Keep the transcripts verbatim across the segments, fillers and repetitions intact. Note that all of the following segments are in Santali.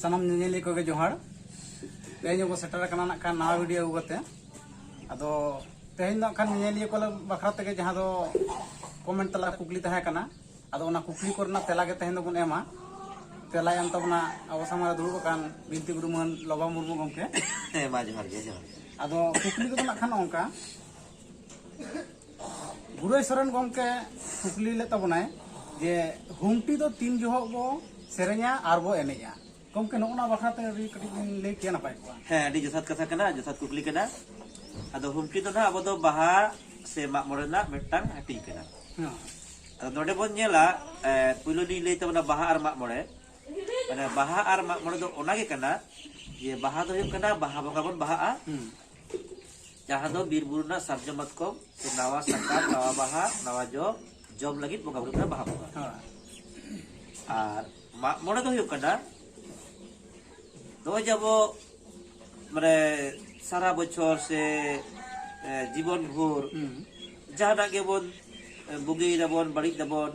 ᱥᱟᱱᱟᱢ ᱧᱮᱧᱮᱞᱤᱭᱟᱹ ᱠᱚᱜᱮ ᱡᱚᱦᱟᱨ᱾ ᱛᱮᱦᱮᱧ ᱵᱚ ᱥᱮᱴᱮᱨ ᱟᱠᱟᱱᱟ ᱱᱟᱜ ᱠᱷᱟᱱ ᱱᱟᱣᱟ ᱵᱷᱤᱰᱤᱭᱳ ᱟᱹᱜᱩ ᱠᱟᱛᱮ᱾ ᱟᱫᱚ ᱛᱮᱦᱮᱧ ᱫᱚ ᱱᱟᱜ ᱠᱷᱟᱱ ᱧᱮᱧᱮᱞᱤᱭᱟᱹ ᱠᱚ ᱵᱟᱠᱷᱨᱟ ᱛᱮᱜᱮ ᱡᱟᱦᱟᱸ ᱫᱚ ᱠᱚᱢᱮᱱᱴ ᱛᱟᱞᱟ ᱠᱩᱠᱞᱤ ᱛᱟᱦᱮᱸ ᱠᱟᱱᱟ, ᱟᱫᱚ ᱚᱱᱟ ᱠᱩᱠᱞᱤ ᱠᱚᱨᱮᱱᱟᱜ ᱛᱮᱞᱟ ᱜᱮ ᱛᱮᱦᱮᱧ ᱫᱚᱵᱚᱱ ᱮᱢᱟ᱾ ᱛᱮᱞᱟᱭ ᱮᱢ ᱛᱟᱵᱚᱱᱟ ᱟᱵᱚ ᱥᱟᱢᱟᱝ ᱨᱮ ᱫᱩᱲᱩᱵ ᱟᱠᱟᱱ ᱵᱤᱱᱛᱤ ᱜᱩᱨᱩ ᱢᱟᱹᱱ ᱞᱚᱵᱟ ᱢᱩᱨᱢᱩ ᱜᱚᱢᱠᱮ᱾ ᱦᱮᱸ, ᱢᱟ ᱡᱚᱦᱟᱨ ᱜᱮ, ᱡᱚᱦᱟᱨ ᱜᱮ᱾ ᱟᱫᱚ ᱠᱩᱠᱞᱤ ᱠᱚᱫᱚ ᱱᱟᱜ ᱠᱷᱟᱱ ᱱᱚᱝᱠᱟ, ᱜᱩᱨᱟᱹᱭ ᱥᱚᱨᱮᱱ ᱜᱚᱢᱠᱮ ᱠᱩᱠᱞᱤ ᱞᱮᱫ ᱛᱟᱵᱚᱱᱟᱭ ᱡᱮ ᱦᱩᱢᱴᱤ ᱫᱚ ᱛᱤᱱ ᱡᱚᱦᱚᱜ ᱵᱚ ᱥᱮᱨᱮᱧᱟ ᱟᱨ ᱵᱚ ᱮᱱᱮᱡᱼᱟ? ᱜᱚᱢᱠᱮ, ᱱᱚᱜᱼᱚ ᱱᱚᱣᱟ ᱵᱟᱠᱷᱨᱟ ᱛᱮ ᱟᱹᱰᱤ ᱠᱟᱹᱴᱤᱡ ᱵᱤᱱ ᱞᱟᱹᱭ ᱠᱮᱭᱟ ᱱᱟᱯᱟᱭ ᱠᱚᱜᱼᱟ᱾ ᱦᱮᱸ, ᱟᱹᱰᱤ ᱡᱚᱛᱷᱟᱛ ᱠᱟᱛᱷᱟ ᱠᱟᱱᱟ, ᱡᱚᱛᱷᱟᱛ ᱠᱩᱠᱞᱤ ᱠᱟᱱᱟ᱾ ᱟᱫᱚ ᱦᱩᱢᱴᱤ ᱫᱚ ᱱᱟᱦᱟᱜ ᱟᱵᱚ ᱫᱚ ᱵᱟᱦᱟ ᱥᱮ ᱢᱟᱜ ᱢᱚᱬᱮ ᱨᱮᱱᱟᱜ ᱢᱤᱫᱴᱟᱝ ᱦᱟᱹᱴᱤᱧ ᱠᱟᱱᱟ᱾ ᱦᱮᱸ᱾ ᱟᱫᱚ ᱱᱚᱰᱮ ᱵᱚᱱ ᱧᱮᱞᱟ, ᱮ, ᱯᱩᱭᱞᱩ ᱞᱤᱧ ᱞᱟᱹᱭ ᱛᱟᱵᱚᱱᱟ ᱵᱟᱦᱟ ᱟᱨ ᱢᱟᱜ ᱢᱚᱬᱮ᱾ ᱢᱟᱱᱮ ᱵᱟᱦᱟ ᱟᱨ ᱢᱟᱜ ᱢᱚᱬᱮ ᱫᱚ ᱚᱱᱟ ᱜᱮ ᱠᱟᱱᱟ ᱡᱮ ᱵᱟᱦᱟ ᱫᱚ ᱦᱩᱭᱩᱜ ᱠᱟᱱᱟ ᱵᱟᱦᱟ ᱵᱚᱸᱜᱟ ᱵᱚᱱ ᱵᱟᱦᱟᱜᱼᱟ᱾ ᱦᱩᱸ᱾ ᱡᱟᱦᱟᱸ ᱫᱚ ᱵᱤᱨ ᱵᱩᱨᱩ ᱨᱮᱱᱟᱜ ᱥᱟᱨᱡᱚᱢ ᱢᱟᱛᱠᱚᱢ ᱥᱮ ᱱᱟᱣᱟ ᱥᱟᱠᱟᱢ, ᱱᱟᱣᱟ ᱵᱟᱦᱟ, ᱱᱟᱣᱟ ᱡᱚ ᱡᱚᱢ ᱞᱟᱹᱜᱤᱫ ᱵᱚᱸᱜᱟ ᱵᱩᱨᱩ ᱠᱟᱱᱟ ᱵᱟᱦᱟ ᱵᱚᱸᱜᱟ᱾ ᱦᱳᱭ᱾ ᱟᱨ ᱢᱟᱜ ᱢᱚᱬᱮ ᱫᱚ ᱦᱩᱭᱩᱜ ᱠᱟᱱᱟ ᱱᱚᱜᱼᱚᱭ ᱡᱮ ᱟᱵᱚ ᱢᱟᱱᱮ ᱥᱟᱨᱟ ᱵᱚᱪᱷᱚᱨ ᱥᱮ, ᱮ, ᱡᱤᱵᱚᱱ ᱵᱷᱳᱨ ᱦᱩᱸ᱾ ᱡᱟᱦᱟᱱᱟᱜ ᱜᱮᱵᱚᱱ, ᱮ, ᱵᱩᱜᱤᱭ ᱫᱟᱵᱚᱱ, ᱵᱟᱹᱲᱤᱡ ᱫᱟᱵᱚᱱ,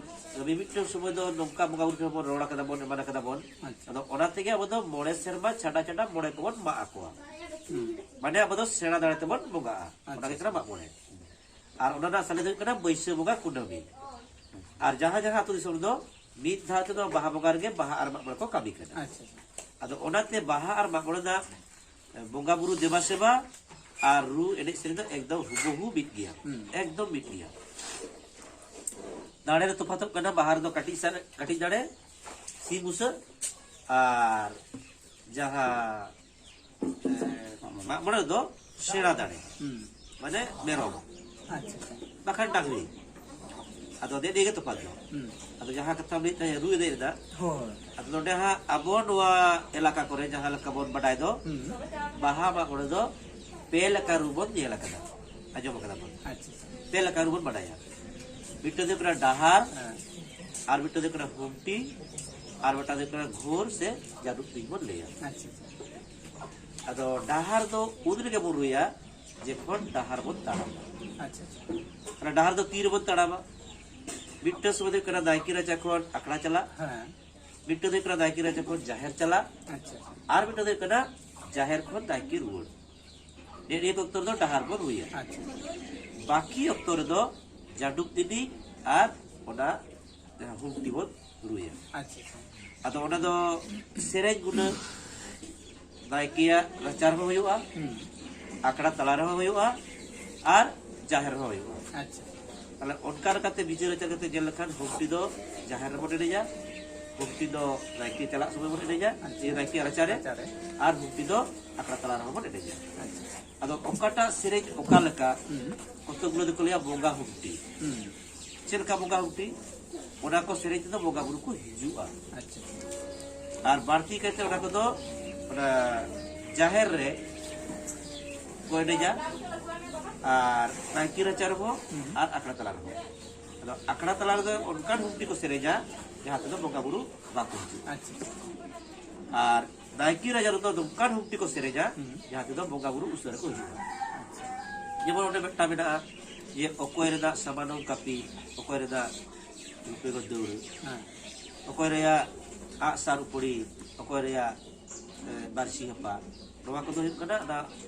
ᱢᱤᱢᱤᱫᱴᱟᱝ ᱥᱚᱢᱚᱭ ᱫᱚ ᱱᱚᱝᱠᱟ ᱵᱚᱸᱜᱟ ᱵᱩᱨᱩ ᱴᱷᱮᱱ ᱵᱚᱱ ᱨᱚᱲ ᱠᱟᱫᱟ ᱵᱚᱱ, ᱮᱢᱟᱱ ᱠᱟᱫᱟ ᱵᱚᱱ᱾ ᱟᱪᱪᱷᱟ᱾ ᱟᱫᱚ ᱚᱱᱟ ᱛᱮᱜᱮ ᱟᱵᱚ ᱫᱚ ᱢᱚᱬᱮ ᱥᱮᱨᱢᱟ ᱪᱷᱟᱰᱟ ᱪᱷᱟᱰᱟ ᱢᱚᱬᱮ ᱠᱚᱵᱚᱱ ᱢᱟᱜ ᱟᱠᱚᱣᱟ᱾ ᱦᱩᱸ᱾ ᱢᱟᱱᱮ ᱟᱵᱚ ᱫᱚ ᱥᱮᱬᱟ ᱫᱟᱲᱮ ᱛᱮᱵᱚᱱ ᱵᱚᱸᱜᱟᱜᱼᱟ᱾ ᱚᱱᱟ ᱜᱮ ᱟᱪᱪᱷᱟ᱾ ᱠᱟᱱᱟ ᱢᱟᱜ ᱢᱚᱬᱮ᱾ ᱟᱨ ᱚᱱᱟ ᱨᱮᱱᱟᱜ ᱥᱟᱞᱮ ᱫᱚ ᱦᱩᱭᱩᱜ ᱠᱟᱱᱟ ᱵᱟᱹᱭᱥᱟᱹᱠᱷ ᱵᱚᱸᱜᱟ ᱠᱩᱱᱟᱹᱢᱤ᱾ ᱟᱨ ᱡᱟᱦᱟᱸ ᱡᱟᱦᱟᱸ ᱟᱹᱛᱩ ᱫᱤᱥᱚᱢ ᱨᱮᱫᱚ ᱢᱤᱫ ᱫᱷᱟᱣ ᱛᱮᱫᱚ ᱵᱟᱦᱟ ᱵᱚᱸᱜᱟ ᱨᱮᱜᱮ ᱵᱟᱦᱟ ᱟᱨ ᱢᱟᱜ ᱢᱚᱬᱮ ᱠᱚ ᱠᱟᱹᱢᱤ ᱠᱟᱱᱟ᱾ ᱟᱪᱪᱷᱟ᱾ ᱟᱫᱚ ᱚᱱᱟᱛᱮ ᱵᱟᱦᱟ ᱟᱨ ᱢᱟᱜ ᱢᱚᱬᱮ ᱨᱮᱱᱟᱜ ᱵᱚᱸᱜᱟ ᱵᱩᱨᱩ ᱫᱮᱵᱟ ᱥᱮᱵᱟ ᱟᱨ ᱨᱩ ᱮᱱᱮᱡ ᱥᱮᱨᱮᱧ ᱫᱚ ᱮᱠᱫᱚᱢ ᱦᱩᱵᱩᱦᱩ ᱢᱤᱫ ᱜᱮᱭᱟ᱾ ᱦᱩᱸ᱾ ᱮᱠᱫᱚᱢ ᱢᱤᱫ ᱜᱮᱭᱟ᱾ ᱫᱟᱲᱮ ᱨᱮ ᱛᱚᱯᱷᱟᱛᱚᱜ ᱠᱟᱱᱟ, ᱵᱟᱦᱟ ᱨᱮᱫᱚ ᱠᱟᱹᱴᱤᱡ ᱥᱟᱨᱮ-, ᱠᱟᱹᱴᱤᱡ ᱫᱟᱲᱮ, ᱥᱤᱢ ᱵᱩᱥᱟᱹᱜ, ᱟᱨ ᱡᱟᱦᱟᱸ, ᱮ, ᱢᱟᱜ ᱢᱚᱬᱮ ᱨᱮᱫᱚ ᱥᱮᱬᱟ ᱫᱟᱲᱮ, ᱦᱩᱸ᱾ ᱢᱟᱱᱮ ᱢᱮᱨᱚᱢ ᱟᱪᱪᱷᱟ, ᱟᱪᱪᱷᱟ᱾ ᱵᱟᱠᱷᱟᱱ ᱰᱟᱝᱨᱤ᱾ ᱟᱫᱚ ᱱᱮᱜᱼᱮ ᱱᱤᱭᱟᱹ ᱜᱮ ᱛᱚᱯᱷᱟᱛ ᱫᱚ᱾ ᱦᱩᱸ᱾ ᱟᱫᱚ ᱡᱟᱦᱟᱸ ᱠᱟᱛᱷᱟᱢ ᱞᱟᱹᱭᱮᱫ ᱛᱟᱦᱮᱸᱫ, ᱨᱩ ᱮᱱᱮᱡ ᱨᱮᱱᱟᱜ, ᱦᱳᱭ᱾ ᱟᱫᱚ ᱱᱚᱰᱮ ᱦᱟᱸᱜ ᱟᱵᱚ ᱱᱚᱣᱟ ᱮᱞᱟᱠᱟ ᱠᱚᱨᱮ ᱡᱟᱦᱟᱸ ᱞᱮᱠᱟ ᱵᱚᱱ ᱵᱟᱰᱟᱭ ᱫᱚ, ᱦᱩᱸ᱾ ᱵᱟᱦᱟ ᱢᱟᱜ ᱢᱚᱬᱮ ᱫᱚ ᱯᱮ ᱞᱮᱠᱟ ᱨᱩ ᱵᱚᱱ ᱧᱮᱞ ᱟᱠᱟᱫᱟ, ᱟᱸᱡᱚᱢ ᱟᱠᱟᱫᱟ ᱵᱚᱱ᱾ ᱟᱪᱪᱷᱟ, ᱟᱪᱪᱷᱟ᱾ ᱯᱮ ᱞᱮᱠᱟ ᱨᱩ ᱵᱚᱱ ᱵᱟᱰᱟᱭᱟ᱾ ᱢᱤᱫᱴᱟᱝ ᱫᱚ ᱦᱩᱭᱩᱜ ᱠᱟᱱᱟ ᱰᱟᱦᱟᱨ, ᱦᱮᱸ᱾ ᱟᱨ ᱢᱤᱫᱴᱟᱝ ᱫᱚ ᱦᱩᱭᱩᱜ ᱠᱟᱱᱟ ᱦᱩᱢᱴᱤ, ᱟᱨ ᱢᱤᱫᱴᱟᱝ ᱫᱚ ᱦᱩᱭᱩᱜ ᱠᱟᱱᱟ ᱜᱷᱳᱨ ᱥᱮ ᱡᱟᱹᱱᱩᱢ ᱛᱩᱧ ᱵᱚᱱ ᱞᱟᱹᱭᱟ᱾ ᱟᱪᱪᱷᱟ, ᱟᱪᱪᱷᱟ᱾ ᱟᱫᱚ ᱰᱟᱦᱟᱨ ᱫᱚ ᱩᱱ ᱨᱮᱜᱮ ᱵᱚᱱ ᱨᱩᱭᱟ ᱡᱚᱠᱷᱚᱱ ᱰᱟᱦᱟᱨ ᱵᱚᱱ ᱛᱟᱲᱟᱢᱟ᱾ ᱟᱪᱪᱷᱟ, ᱟᱪᱪᱷᱟ᱾ ᱚᱱᱟ ᱰᱟᱦᱟᱨ ᱫᱚ ᱛᱤ ᱨᱮᱵᱚᱱ ᱛᱟᱲᱟᱢᱟ? ᱢᱤᱫᱴᱟᱝ ᱥᱚᱢᱚᱭ ᱫᱚ ᱦᱩᱭᱩᱜ ᱠᱟᱱᱟ ᱱᱟᱭᱠᱮ ᱨᱟᱪᱟ ᱠᱷᱚᱱ ᱟᱠᱷᱲᱟ ᱪᱟᱞᱟᱜ, ᱦᱮᱸ᱾ ᱢᱤᱫᱴᱟᱝ ᱫᱚ ᱦᱩᱭᱩᱜ ᱠᱟᱱᱟ ᱱᱟᱭᱠᱮ ᱨᱟᱪᱟ ᱠᱷᱚᱱ ᱡᱟᱦᱮᱨ ᱪᱟᱞᱟᱜ, ᱟᱪᱪᱷᱟ᱾ ᱟᱨ ᱢᱤᱫᱴᱟᱝ ᱫᱚ ᱦᱩᱭᱩᱜ ᱠᱟᱱᱟ ᱡᱟᱦᱮᱨ ᱠᱷᱚᱱ ᱱᱟᱭᱠᱮ ᱨᱩᱣᱟᱹᱲ᱾ ᱱᱤᱭᱟᱹ ᱚᱠᱛᱚ ᱨᱮᱫᱚ ᱰᱟᱦᱟᱨ ᱵᱚᱱ ᱨᱩᱭᱟ᱾ ᱟᱪᱪᱷᱟ᱾ ᱵᱟᱹᱠᱤ ᱚᱠᱛᱚ ᱨᱮᱫᱚ ᱡᱟᱹᱰᱩᱵ ᱛᱤᱱᱤ ᱟᱨ ᱚᱱᱟ ᱡᱟᱦᱟᱸ ᱦᱩᱢᱴᱤ ᱵᱚᱱ ᱨᱩᱭᱟ᱾ ᱟᱪᱪᱷᱟ, ᱟᱪᱪᱷᱟ᱾ ᱟᱫᱚ ᱚᱱᱟ ᱫᱚ ᱥᱮᱨᱮᱧ ᱜᱩᱱᱟᱹ ᱱᱟᱭᱠᱮᱭᱟᱜ ᱨᱟᱪᱟ ᱨᱮᱦᱚᱸ ᱦᱩᱭᱩᱜᱼᱟ, ᱦᱩᱸ᱾ ᱟᱠᱷᱲᱟ ᱛᱟᱞᱟ ᱨᱮᱦᱚᱸ ᱦᱩᱭᱩᱜᱼᱟ, ᱟᱨ ᱡᱟᱦᱮᱨ ᱨᱮᱦᱚᱸ ᱦᱩᱭᱩᱜᱼᱟ᱾ ᱟᱪᱪᱷᱟ᱾ ᱛᱟᱦᱞᱮ ᱚᱱᱠᱟ ᱞᱮᱠᱟᱛᱮ ᱵᱤᱪᱟᱹᱨ ᱟᱪᱟᱨ ᱠᱟᱛᱮ ᱧᱮᱞ ᱞᱮᱠᱷᱟᱱ ᱦᱩᱢᱴᱤ ᱫᱚ ᱡᱟᱦᱮᱨ ᱨᱮᱵᱚᱱ ᱮᱱᱮᱡᱟ, ᱦᱩᱢᱴᱤ ᱫᱚ ᱱᱟᱭᱠᱮ ᱪᱟᱞᱟᱜ ᱥᱚᱢᱚᱭ ᱵᱚᱱ ᱮᱱᱮᱡᱟ, ᱟᱪᱪᱷᱟ᱾ ᱱᱟᱭᱠᱮ ᱨᱟᱪᱟᱨᱮ, ᱨᱟᱪᱟᱨᱮ᱾ ᱟᱨ ᱦᱩᱢᱴᱤ ᱫᱚ ᱟᱠᱷᱲᱟ ᱛᱟᱞᱟ ᱨᱮᱦᱚᱸ ᱵᱚᱱ ᱮᱱᱮᱡᱟ᱾ ᱟᱪᱪᱷᱟ᱾ ᱟᱫᱚ ᱚᱠᱟᱴᱟᱜ ᱥᱮᱨᱮᱧ ᱚᱠᱟ ᱞᱮᱠᱟ, ᱦᱩᱸ᱾ ᱠᱚᱛᱚᱠ ᱜᱩᱞᱳ ᱫᱚᱠᱚ ᱞᱟᱹᱭᱟ ᱵᱚᱸᱜᱟ ᱦᱩᱢᱴᱤ᱾ ᱦᱩᱸ᱾ ᱪᱮᱫ ᱞᱮᱠᱟ ᱵᱚᱸᱜᱟ ᱦᱩᱢᱴᱤ? ᱚᱱᱟ ᱠᱚ ᱥᱮᱨᱮᱧ ᱛᱮᱫᱚ ᱵᱚᱸᱜᱟ ᱵᱩᱨᱩ ᱠᱚ ᱦᱤᱡᱩᱜᱼᱟ᱾ ᱟᱪᱪᱷᱟ᱾ ᱟᱨ ᱵᱟᱹᱲᱛᱤ ᱠᱟᱭᱛᱮ ᱚᱱᱟ ᱠᱚᱫᱚ ᱚᱱᱟ ᱡᱟᱦᱮᱨ ᱨᱮ ᱠᱚ ᱮᱱᱮᱡᱟ, ᱟᱨ ᱱᱟᱭᱠᱮ ᱨᱟᱪᱟ ᱨᱮᱦᱚᱸ, ᱦᱩᱸ᱾ ᱟᱨ ᱟᱠᱷᱲᱟ ᱛᱟᱞᱟ ᱨᱮᱦᱚᱸ᱾ ᱟᱫᱚ ᱟᱠᱷᱲᱟ ᱛᱟᱞᱟ ᱨᱮᱫᱚ ᱚᱱᱠᱟᱱ ᱦᱩᱢᱴᱤ ᱠᱚ ᱥᱮᱨᱮᱧᱟ ᱡᱟᱦᱟᱸ ᱛᱮᱫᱚ ᱵᱚᱸᱜᱟ ᱵᱩᱨᱩ ᱵᱟᱠᱚ ᱦᱤᱡᱩᱜᱼᱟ᱾ ᱟᱪᱪᱷᱟ᱾ ᱟᱨ ᱱᱟᱭᱠᱮ ᱨᱟᱪᱟ ᱨᱮᱫᱚ ᱱᱚᱝᱠᱟᱱ ᱦᱩᱢᱴᱤ ᱠᱚ ᱥᱮᱨᱮᱧᱟ, ᱦᱩᱸ᱾ ᱡᱟᱦᱟᱸ ᱛᱮᱫᱚ ᱵᱚᱸᱜᱟ ᱵᱩᱨᱩ ᱩᱥᱟᱹᱨᱟ ᱠᱚ ᱦᱤᱡᱩᱜᱼᱟ᱾ ᱟᱪᱪᱷᱟ᱾ ᱡᱮᱢᱚᱱ ᱚᱸᱰᱮ ᱢᱤᱫᱴᱟᱝ ᱢᱮᱱᱟᱜᱼᱟ, ᱡᱮ ᱚᱠᱚᱭ ᱨᱮᱱᱟᱜ ᱥᱟᱢᱟᱱᱚᱢ ᱠᱟᱹᱯᱤ, ᱚᱠᱚᱭ ᱨᱮᱱᱟᱜ ᱨᱩᱯᱮ ᱫᱟᱹᱣᱲᱟᱹ, ᱦᱮᱸ᱾ ᱚᱠᱚᱭ ᱨᱮᱭᱟᱜ ᱟᱜᱼᱥᱟᱨ ᱩᱯᱲᱤ, ᱚᱠᱚᱭ ᱨᱮᱭᱟᱜ, ᱮ, ᱵᱟᱹᱲᱥᱤ ᱦᱟᱯᱟ, ᱱᱚᱣᱟ ᱠᱚᱫᱚ ᱦᱩᱭᱩᱜ ᱠᱟᱱᱟ ᱚᱱᱟ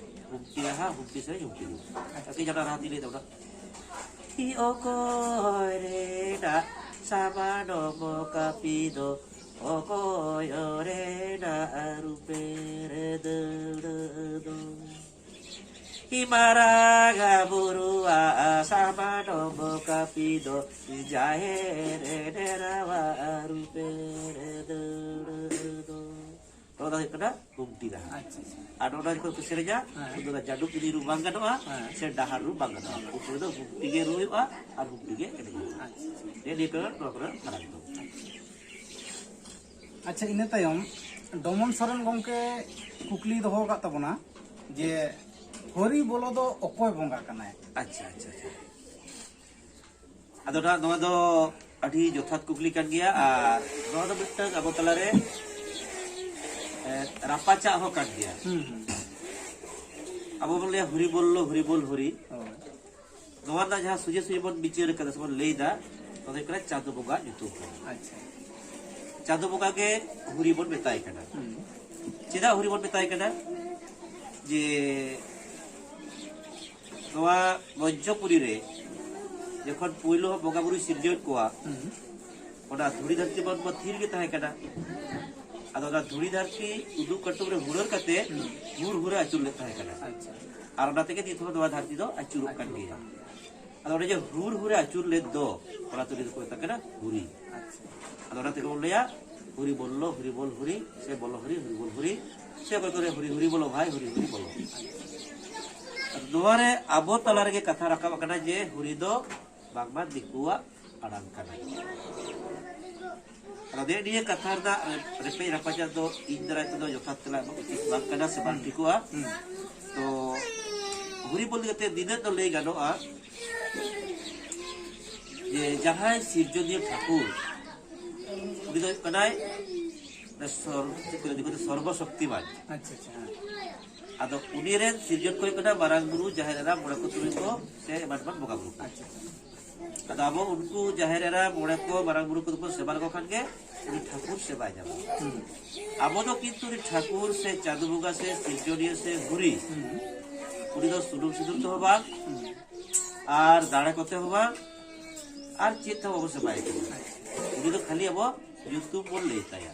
ᱦᱩᱢᱴᱤ ᱨᱟᱦᱟ, ᱦᱩᱢᱴᱤ ᱥᱮᱨᱮᱧ, ᱦᱩᱢᱴᱤ ᱨᱩ᱾ ᱟᱪᱪᱷᱟ᱾ ᱟᱨᱠᱤ ᱡᱟᱦᱟᱸ ᱨᱟᱦᱟ ᱛᱤᱧ ᱞᱟᱹᱭ ᱛᱟᱵᱚᱱᱟ, ᱠᱤ ᱚᱠᱚᱭ ᱨᱮᱱᱟᱜ ᱥᱟᱢᱟᱱᱚᱢ ᱠᱟᱹᱯᱤ ᱫᱚ, ᱚᱠᱚᱭ ᱨᱮᱱᱟᱜ ᱨᱩᱯᱮ ᱨᱮ ᱫᱟᱹᱣᱲᱟᱹ ᱫᱚ? ᱠᱤ ᱢᱟᱨᱟᱝ ᱵᱩᱨᱩᱣᱟᱜ ᱥᱟᱢᱟᱱᱚᱢ ᱠᱟᱹᱯᱤ ᱫᱚ, ᱡᱟᱦᱮᱨ ᱰᱮᱨᱟᱣᱟᱜ ᱨᱩᱯᱮ ᱨᱮ ᱫᱟᱹᱣᱲᱟᱹ ᱫᱚ᱾ ᱱᱚᱣᱟ ᱫᱚ ᱦᱩᱭᱩᱜ ᱠᱟᱱᱟ ᱦᱩᱢᱴᱤ ᱨᱟᱦᱟ᱾ ᱟᱪᱪᱷᱟ, ᱟᱪᱪᱷᱟ᱾ ᱟᱨ ᱱᱚᱣᱟ ᱡᱚᱠᱷᱚᱱ ᱠᱚ ᱥᱮᱨᱮᱧᱟ, ᱦᱮᱸ᱾ ᱩᱱ ᱫᱚ ᱡᱟᱹᱰᱩ ᱠᱤᱫᱤ ᱨᱩ ᱵᱟᱝ ᱜᱟᱱᱚᱜᱼᱟ, ᱦᱮᱸ᱾ ᱥᱮ ᱰᱟᱦᱟᱨ ᱨᱩ ᱵᱟᱝ ᱜᱟᱱᱚᱜᱼᱟ᱾ ᱩᱱ ᱥᱚᱢᱚᱭ ᱫᱚ ᱦᱩᱢᱴᱤ ᱜᱮ ᱨᱩ ᱦᱩᱭᱩᱜᱼᱟ ᱟᱨ ᱦᱩᱢᱴᱤ ᱜᱮ ᱮᱱᱮᱡ ᱦᱩᱭᱩᱜᱼᱟ᱾ ᱟᱪᱪᱷᱟ, ᱟᱪᱪᱷᱟ᱾ ᱱᱤᱭᱟᱹ ᱠᱚ ᱱᱚᱣᱟ ᱠᱚᱨᱮ ᱯᱷᱟᱨᱟᱠ ᱫᱚ᱾ ᱟᱪᱪᱷᱟ, ᱤᱱᱟᱹ ᱛᱟᱭᱚᱢ ᱰᱚᱢᱚᱱ ᱥᱚᱨᱮᱱ ᱜᱚᱢᱠᱮ ᱠᱩᱠᱞᱤ ᱫᱚᱦᱚ ᱟᱠᱟᱫ ᱛᱟᱵᱚᱱᱟ ᱡᱮ ᱦᱚᱨᱤ ᱵᱚᱞᱚ ᱫᱚ ᱚᱠᱚᱭ ᱵᱚᱸᱜᱟ ᱠᱟᱱᱟᱭ? ᱟᱪᱪᱷᱟ, ᱟᱪᱪᱷᱟ, ᱟᱪᱪᱷᱟ᱾ ᱟᱫᱚ ᱱᱟᱜ ᱱᱚᱣᱟ ᱫᱚ ᱟᱹᱰᱤ ᱡᱚᱛᱷᱟᱛ ᱠᱩᱠᱞᱤ ᱠᱟᱱ ᱜᱮᱭᱟ, ᱟᱨ ᱱᱚᱣᱟ ᱫᱚ ᱢᱤᱫᱴᱟᱝ ᱟᱵᱚ ᱛᱟᱞᱟᱨᱮ, ᱮ, ᱨᱟᱯᱟᱪᱟᱜ ᱦᱚᱸ ᱠᱟᱱ ᱜᱮᱭᱟ᱾ ᱦᱩᱸ, ᱦᱩᱸ᱾ ᱟᱵᱚ ᱵᱚᱱ ᱞᱟᱹᱭᱟ ᱦᱚᱨᱤ ᱵᱚᱞᱞᱚ, ᱦᱚᱨᱤ ᱵᱚᱞ, ᱦᱚᱨᱤ᱾ ᱦᱳᱭ᱾ ᱱᱚᱣᱟ ᱨᱮᱱᱟᱜ ᱡᱟᱦᱟᱸ ᱥᱚᱡᱷᱮ ᱥᱚᱡᱷᱮ ᱵᱚᱱ ᱵᱤᱪᱟᱹᱨ ᱠᱟᱫᱟ ᱥᱮ ᱵᱚᱱ ᱞᱟᱹᱭ ᱫᱟ, ᱱᱚᱣᱟ ᱫᱚ ᱦᱩᱭᱩᱜ ᱠᱟᱱᱟ ᱪᱟᱸᱫᱚ ᱵᱚᱸᱜᱟ ᱧᱩᱛᱩᱢ ᱠᱟᱱᱟ᱾ ᱟᱪᱪᱷᱟ᱾ ᱪᱟᱸᱫᱚ ᱵᱚᱸᱜᱟ ᱜᱮ ᱦᱩᱨᱤ ᱵᱚᱱ ᱢᱮᱛᱟᱭ ᱠᱟᱱᱟ᱾ ᱪᱮᱫᱟᱜ ᱦᱩᱨᱤ ᱵᱚᱱ ᱢᱮᱛᱟᱭ ᱠᱟᱱᱟ? ᱡᱮ ᱱᱚᱣᱟ ᱢᱚᱧᱪᱚᱯᱩᱨᱤ ᱨᱮ ᱡᱚᱠᱷᱚᱱ ᱯᱳᱭᱞᱳ ᱵᱚᱸᱜᱟ ᱵᱩᱨᱩᱭ ᱥᱤᱨᱡᱟᱹᱣᱮᱫ ᱠᱚᱣᱟ, ᱚᱱᱟ ᱫᱷᱩᱲᱤ ᱫᱷᱟᱹᱨᱛᱤ ᱢᱟ ᱛᱷᱤᱨ ᱜᱮ ᱛᱟᱦᱮᱸ ᱠᱟᱱᱟ᱾ ᱟᱫᱚ ᱚᱱᱟ ᱫᱷᱩᱲᱤ ᱫᱷᱟᱹᱨᱛᱤ ᱩᱫᱩᱜ ᱠᱟᱹᱴᱩᱵ ᱨᱮ ᱦᱩᱲᱟᱹᱨ ᱠᱟᱛᱮ ᱦᱩᱨ ᱦᱩᱨᱮ ᱟᱹᱪᱩᱨ ᱞᱮᱫ ᱛᱟᱦᱮᱸ ᱠᱟᱱᱟ᱾ ᱟᱪᱪᱷᱟ᱾ ᱟᱨ ᱚᱱᱟ ᱛᱮᱜᱮ ᱱᱤᱛ ᱦᱚᱸ ᱱᱚᱣᱟ ᱫᱷᱟᱹᱨᱛᱤ ᱫᱚ ᱟᱹᱪᱩᱨᱚᱜ ᱠᱟᱱ ᱜᱮᱭᱟ᱾ ᱟᱫᱚ ᱚᱸᱰᱮ ᱡᱮ ᱦᱩᱨ ᱦᱩᱨᱮ ᱟᱹᱪᱩᱨ ᱞᱮᱫ ᱫᱚ, ᱚᱱᱟ ᱛᱮᱜᱮ ᱫᱚᱠᱚ ᱢᱮᱛᱟᱜ ᱠᱟᱱᱟ ᱦᱩᱨᱤ᱾ ᱟᱪᱪᱷᱟ᱾ ᱟᱫᱚ ᱚᱱᱟ ᱛᱮᱜᱮ ᱵᱚᱱ ᱞᱟᱹᱭᱟ, ᱦᱩᱨᱤ ᱵᱚᱞᱞᱚ, ᱦᱩᱨᱤ ᱵᱚᱞ ᱦᱩᱨᱤ, ᱥᱮ ᱵᱚᱞᱚ ᱦᱩᱨᱤ, ᱦᱩᱨᱤ ᱵᱚᱞ ᱦᱩᱨᱤ, ᱥᱮ ᱚᱠᱚᱭ ᱠᱚᱨᱮ ᱦᱩᱨᱤ ᱦᱩᱨᱤ ᱵᱚᱞᱚ ᱵᱷᱟᱭ, ᱦᱩᱨᱤ ᱦᱩᱨᱤ ᱵᱚᱞᱚ᱾ ᱟᱫᱚ ᱱᱚᱣᱟ ᱨᱮ ᱟᱵᱚ ᱛᱟᱞᱟ ᱨᱮᱜᱮ ᱠᱟᱛᱷᱟ ᱨᱟᱠᱟᱵ ᱟᱠᱟᱱᱟ ᱡᱮ ᱦᱩᱨᱤ ᱫᱚ ᱵᱟᱝᱢᱟ ᱫᱤᱠᱩᱣᱟᱜ ᱟᱲᱟᱝ ᱠᱟᱱᱟ᱾ ᱟᱫᱚ ᱱᱮᱜᱼᱮ ᱱᱤᱭᱟᱹ ᱠᱟᱛᱷᱟ ᱨᱮᱱᱟᱜ ᱨᱮᱯᱮᱡ ᱨᱟᱯᱟᱪᱟᱜ ᱫᱚ ᱤᱧ ᱫᱟᱨᱟᱭ ᱛᱮᱫᱚ ᱡᱚᱛᱷᱟᱛ ᱛᱮᱞᱟ ᱮᱢᱚᱜ ᱩᱪᱤᱛ ᱵᱟᱝ ᱠᱟᱱᱟ ᱥᱮ ᱵᱟᱝ ᱴᱷᱤᱠᱚᱜᱼᱟ᱾ ᱛᱚ ᱦᱩᱨᱤ ᱵᱚᱞ ᱤᱫᱤ ᱠᱟᱛᱮ ᱱᱤᱱᱟᱹᱜ ᱫᱚ ᱞᱟᱹᱭ ᱜᱟᱱᱚᱜᱼᱟ ᱡᱮ ᱡᱟᱦᱟᱸᱭ ᱥᱤᱨᱡᱚᱱᱤᱭᱟᱹ ᱴᱷᱟᱹᱠᱩᱨ, ᱩᱱᱤ ᱫᱚ ᱦᱩᱭᱩᱜ ᱠᱟᱱᱟᱭ ᱥᱚᱨ-, ᱪᱮᱫ ᱠᱚ ᱞᱟᱹᱭᱟ, ᱫᱤᱠᱩ ᱛᱮ ᱥᱚᱨᱵᱚ ᱥᱚᱠᱛᱤᱢᱟᱱ᱾ ᱟᱪᱪᱷᱟ, ᱟᱪᱪᱷᱟ, ᱦᱮᱸ᱾ ᱟᱫᱚ ᱩᱱᱤ ᱨᱮᱱ ᱥᱤᱨᱡᱚᱱ ᱠᱚ ᱦᱩᱭᱩᱜ ᱠᱟᱱᱟ ᱢᱟᱨᱟᱝ ᱵᱩᱨᱩ, ᱡᱟᱦᱮᱨ ᱮᱨᱟ, ᱢᱚᱬᱮ ᱠᱚ ᱛᱩᱨᱩᱭ ᱠᱚ ᱥᱮ ᱮᱢᱟᱱ ᱮᱢᱟᱱ ᱵᱚᱸᱜᱟ ᱵᱩᱨᱩ ᱠᱚ᱾ ᱟᱪᱪᱷᱟ, ᱟᱪᱪᱷᱟ᱾ ᱟᱫᱚ ᱟᱵᱚ ᱩᱱᱠᱩ ᱡᱟᱦᱮᱨ ᱮᱨᱟ, ᱢᱚᱬᱮ ᱠᱚ, ᱢᱟᱨᱟᱝ ᱵᱩᱨᱩ ᱠᱚᱫᱚ ᱵᱚᱱ ᱥᱮᱵᱟ ᱞᱮᱠᱚ ᱠᱷᱟᱱ ᱜᱮ ᱩᱱᱤ ᱴᱷᱟᱹᱠᱩᱨ ᱥᱮᱵᱟᱭ ᱧᱟᱢᱟ᱾ ᱦᱩᱸ᱾ ᱟᱵᱚ ᱫᱚ ᱠᱤᱱᱛᱩ ᱩᱱᱤ ᱴᱷᱟᱹᱠᱩᱨ ᱥᱮ ᱪᱟᱸᱫᱚ ᱵᱚᱸᱜᱟ ᱥᱮ ᱥᱤᱨᱡᱚᱱᱤᱭᱟᱹ ᱥᱮ ᱦᱩᱨᱤ, ᱦᱩᱸ᱾ ᱩᱱᱤ ᱫᱚ ᱥᱩᱱᱩᱢ ᱥᱤᱸᱫᱩᱨ ᱛᱮᱦᱚᱸ ᱵᱟᱝ, ᱦᱩᱸ᱾ ᱟᱨ ᱫᱟᱲᱮ ᱠᱚᱛᱮ ᱦᱚᱸ ᱵᱟᱝ, ᱟᱨ ᱪᱮᱫ ᱛᱮᱦᱚᱸ ᱵᱟᱵᱚ ᱥᱮᱵᱟᱭᱮ ᱠᱟᱱᱟ᱾ ᱩᱱᱤ ᱫᱚ ᱠᱷᱟᱹᱞᱤ ᱟᱵᱚ ᱧᱩᱛᱩᱢ ᱵᱚᱱ ᱞᱟᱹᱭ ᱛᱟᱭᱟ᱾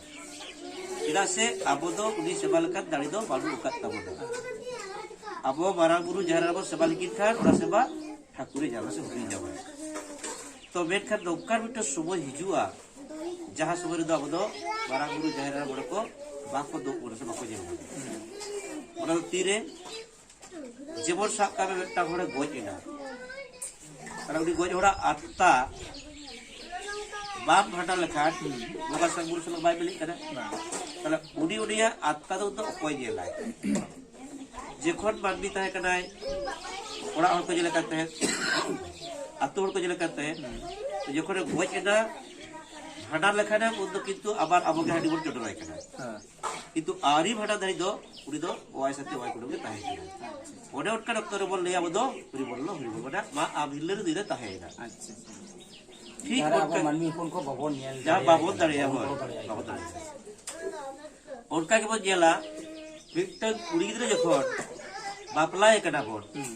ᱪᱮᱫᱟᱜ ᱥᱮ ᱟᱵᱚ ᱫᱚ ᱩᱱᱤ ᱥᱮᱵᱟ ᱞᱮᱠᱟᱱ ᱫᱟᱲᱮ ᱫᱚ ᱵᱟᱹᱱᱩᱜ ᱟᱠᱟᱫ ᱛᱟᱵᱚᱱᱟ᱾ ᱟᱵᱚ ᱢᱟᱨᱟᱝ ᱵᱩᱨᱩ ᱡᱟᱦᱮᱨ ᱨᱮᱵᱚᱱ ᱥᱮᱵᱟ ᱞᱮᱠᱤᱱ ᱠᱷᱟᱱ ᱚᱱᱟ ᱥᱮᱵᱟ ᱴᱷᱟᱹᱠᱩᱨᱮ ᱧᱟᱢᱟ ᱥᱮ ᱦᱩᱨᱤ ᱧᱟᱢᱟ᱾ ᱛᱚ ᱢᱮᱱᱠᱷᱟᱱ ᱱᱚᱝᱠᱟᱱ ᱢᱤᱫᱴᱮᱱ ᱥᱚᱢᱚᱭ ᱦᱤᱡᱩᱜᱼᱟ, ᱡᱟᱦᱟᱸ ᱥᱚᱢᱚᱭ ᱨᱮᱫᱚ ᱟᱵᱚ ᱫᱚ ᱢᱟᱨᱟᱝ ᱵᱩᱨᱩ ᱡᱟᱦᱮᱨ ᱮᱨᱟ ᱢᱚᱬᱮ ᱠᱚ ᱵᱟᱠᱚ ᱫᱩᱜ ᱵᱚᱱᱟ ᱥᱮ ᱵᱟᱠᱚ ᱧᱮᱞ ᱵᱚᱱᱟ᱾ ᱚᱱᱟ ᱫᱚ ᱛᱤᱨᱮ? ᱡᱮᱢᱚᱱ ᱥᱟᱵ ᱠᱟᱜ ᱢᱮ ᱢᱤᱫᱴᱟᱝ ᱦᱚᱲᱮ ᱜᱚᱡ ᱮᱱᱟ, ᱛᱟᱦᱞᱮ ᱩᱱᱤ ᱜᱚᱡ ᱦᱚᱲᱟᱜ ᱟᱛᱛᱟ ᱵᱟᱢ ᱵᱷᱟᱸᱰᱟᱱ ᱞᱮᱠᱷᱟᱱ, ᱵᱚᱸᱜᱟ ᱥᱟᱶ ᱵᱩᱨᱩ ᱥᱟᱞᱟᱜ ᱵᱟᱭ ᱢᱤᱞᱟᱹᱜ ᱠᱟᱱᱟ᱾ ᱵᱟᱝ᱾ ᱛᱟᱦᱞᱮ ᱩᱱᱤ ᱩᱱᱤᱭᱟᱜ ᱟᱛᱛᱟ ᱫᱚ ᱩᱱ ᱫᱚ ᱚᱠᱚᱭ ᱧᱮᱞᱟᱭ? ᱡᱚᱠᱷᱚᱱ ᱢᱟᱹᱱᱢᱤ ᱛᱟᱦᱮᱸ ᱠᱟᱱᱟᱭ, ᱚᱲᱟᱜ ᱦᱚᱲ ᱠᱚ ᱧᱮᱞᱮ ᱠᱟᱱ ᱛᱟᱦᱮᱸᱫ, ᱟᱛᱳ ᱦᱚᱲ ᱠᱚ ᱧᱮᱞᱮ ᱠᱟᱱ ᱛᱟᱦᱮᱸᱫ, ᱛᱚ ᱡᱚᱠᱷᱚᱱᱮ ᱜᱚᱡ ᱮᱱᱟ, ᱵᱷᱟᱸᱰᱟᱱ ᱞᱮᱠᱷᱟᱱᱮᱢ ᱩᱱ ᱫᱚ ᱠᱤᱱᱛᱩ ᱟᱵᱟᱨ ᱟᱵᱚᱜᱮ ᱦᱟᱺᱰᱤ ᱵᱚᱱ ᱪᱚᱰᱚᱨᱟᱭ ᱠᱟᱱᱟ᱾ ᱦᱮᱸ᱾ ᱠᱤᱱᱛᱩ ᱟᱹᱣᱨᱤ ᱵᱷᱟᱸᱰᱟᱱ ᱫᱷᱟᱹᱨᱤᱡ ᱫᱚ ᱩᱱᱤ ᱫᱚ ᱚᱣᱟᱭ ᱥᱟᱛᱮ ᱚᱣᱟᱭ ᱠᱩᱰᱟᱹᱢ ᱜᱮ ᱛᱟᱦᱮᱸ ᱠᱟᱱᱟ᱾ ᱚᱱᱮ ᱚᱱᱠᱟᱱ ᱚᱠᱛᱚ ᱨᱮᱵᱚᱱ ᱞᱟᱹᱭᱟ ᱟᱵᱚ ᱫᱚ ᱦᱚᱨᱤᱵᱚᱞ, ᱦᱚᱨᱤᱵᱚᱞ, ᱢᱟᱱᱮ ᱢᱟ ᱟᱢ ᱦᱤᱨᱞᱟᱹ ᱨᱮ ᱱᱩᱭ ᱫᱚᱭ ᱛᱟᱦᱮᱸᱭᱮᱱᱟ᱾ ᱟᱪᱪᱷᱟ, ᱟᱪᱪᱷᱟ᱾ ᱴᱷᱤᱠ ᱡᱟᱦᱟᱸ ᱨᱮ ᱟᱵᱚ ᱚᱱᱠᱟ ᱢᱟᱹᱱᱢᱤ ᱦᱚᱯᱚᱱ ᱠᱚ ᱵᱟᱵᱚᱱ ᱧᱮᱞ ᱡᱟᱦᱟᱸ ᱫᱟᱲᱮᱭᱟᱭ ᱵᱟᱵᱚᱱ ᱠᱟᱱᱟ, ᱫᱟᱲᱮᱭᱟᱜᱼᱟ, ᱵᱟᱵᱚᱱ ᱦᱳᱭ, ᱜᱚᱲᱚ ᱫᱟᱲᱮᱭᱟᱭ ᱵᱟᱵᱚᱱ ᱠᱟᱱᱟ᱾ ᱫᱟᱲᱮᱭᱟᱜᱼᱟ᱾ ᱚᱱᱠᱟ ᱜᱮᱵᱚᱱ ᱧᱮᱞᱟ, ᱢᱤᱫᱴᱟᱝ ᱠᱩᱲᱤ ᱜᱤᱫᱽᱨᱟᱹ ᱡᱚᱠᱷᱚᱱ ᱵᱟᱯᱞᱟᱭᱮ ᱠᱟᱱᱟ ᱵᱚᱱ, ᱦᱩᱸ᱾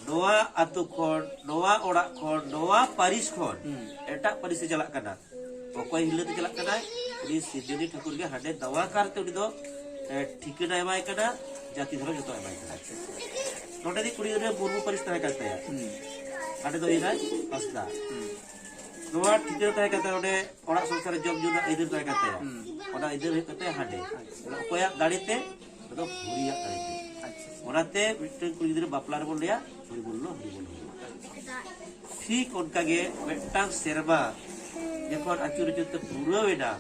ᱱᱚᱣᱟ ᱟᱛᱳ ᱠᱷᱚᱱ, ᱱᱚᱣᱟ ᱚᱲᱟᱜ ᱠᱷᱚᱱ, ᱱᱚᱣᱟ ᱯᱟᱹᱨᱤᱥ ᱠᱷᱚᱱ ᱦᱩᱸ᱾ ᱮᱴᱟᱜ ᱯᱟᱹᱨᱤᱥ ᱮ ᱪᱟᱞᱟᱜ ᱠᱟᱱᱟ, ᱚᱠᱚᱭ ᱦᱤᱨᱞᱟᱹ ᱛᱮ ᱪᱟᱞᱟᱜ ᱠᱟᱱᱟᱭ? ᱩᱱᱤ ᱥᱤᱨᱡᱚᱱᱤᱭᱟᱹ ᱴᱷᱟᱹᱠᱩᱨ ᱜᱮ ᱦᱟᱸᱰᱮ ᱫᱟᱣᱟ ᱠᱟᱨᱛᱮ ᱩᱱᱤ ᱫᱚ, ᱮ, ᱴᱷᱤᱠᱟᱹᱱᱟ ᱮᱢᱟᱭ ᱠᱟᱱᱟ, ᱡᱟᱹᱛᱤ ᱫᱷᱚᱨᱚᱢ ᱡᱚᱛᱚ ᱮᱢᱟᱭ ᱠᱟᱱᱟ᱾ ᱱᱚᱸᱰᱮ ᱫᱚ ᱠᱩᱲᱤ ᱜᱤᱫᱽᱨᱟᱹ ᱢᱩᱨᱢᱩ ᱯᱟᱹᱨᱤᱥ ᱛᱟᱦᱮᱸ ᱠᱟᱱ ᱛᱟᱭᱟ, ᱦᱩᱸ᱾ ᱦᱟᱸᱰᱮ ᱫᱚ ᱦᱩᱭᱱᱟᱭ ᱦᱟᱸᱥᱫᱟ᱾ ᱦᱩᱸ᱾ ᱱᱚᱣᱟ ᱴᱷᱤᱠᱟᱹᱱᱟ ᱛᱟᱦᱮᱸ ᱠᱟᱱ ᱛᱟᱭᱟ, ᱚᱸᱰᱮ ᱚᱲᱟᱜ ᱥᱚᱝᱥᱟᱨ ᱨᱮ ᱡᱚᱢ ᱧᱩ ᱨᱮᱱᱟᱜ ᱟᱹᱭᱫᱟᱹᱨ ᱛᱟᱦᱮᱸ ᱠᱟᱱ ᱛᱟᱭᱟ᱾ ᱦᱩᱸ᱾ ᱚᱱᱟ ᱟᱹᱭᱫᱟᱹᱨ ᱦᱩᱭᱩᱜ ᱠᱟᱱ ᱛᱟᱭᱟ ᱦᱟᱸᱰᱮ᱾ ᱟᱪᱪᱷᱟ᱾ ᱚᱱᱟ ᱚᱠᱚᱭᱟᱜ ᱫᱟᱲᱮ ᱛᱮ? ᱚᱱᱟ ᱫᱚ ᱦᱩᱨᱤᱭᱟᱜ ᱫᱟᱲᱮ ᱛᱮ᱾ ᱟᱪᱪᱷᱟ᱾ ᱚᱱᱟᱛᱮ ᱢᱤᱫᱴᱟᱝ ᱠᱩᱲᱤ ᱜᱤᱫᱽᱨᱟᱹ ᱵᱟᱯᱞᱟ ᱨᱮᱵᱚᱱ ᱞᱟᱹᱭᱟ, ᱦᱚᱨᱤᱵᱚᱞ ᱞᱚ, ᱦᱚᱨᱤᱵᱚᱞ ᱞᱚ᱾ ᱴᱷᱤᱠ ᱚᱱᱠᱟᱜᱮ ᱢᱤᱫᱴᱟᱝ ᱥᱮᱨᱢᱟ ᱡᱚᱠᱷᱚᱱ ᱟᱹᱪᱩᱨ ᱟᱹᱪᱩᱨ ᱛᱮ ᱯᱩᱨᱟᱹᱣ ᱮᱱᱟ,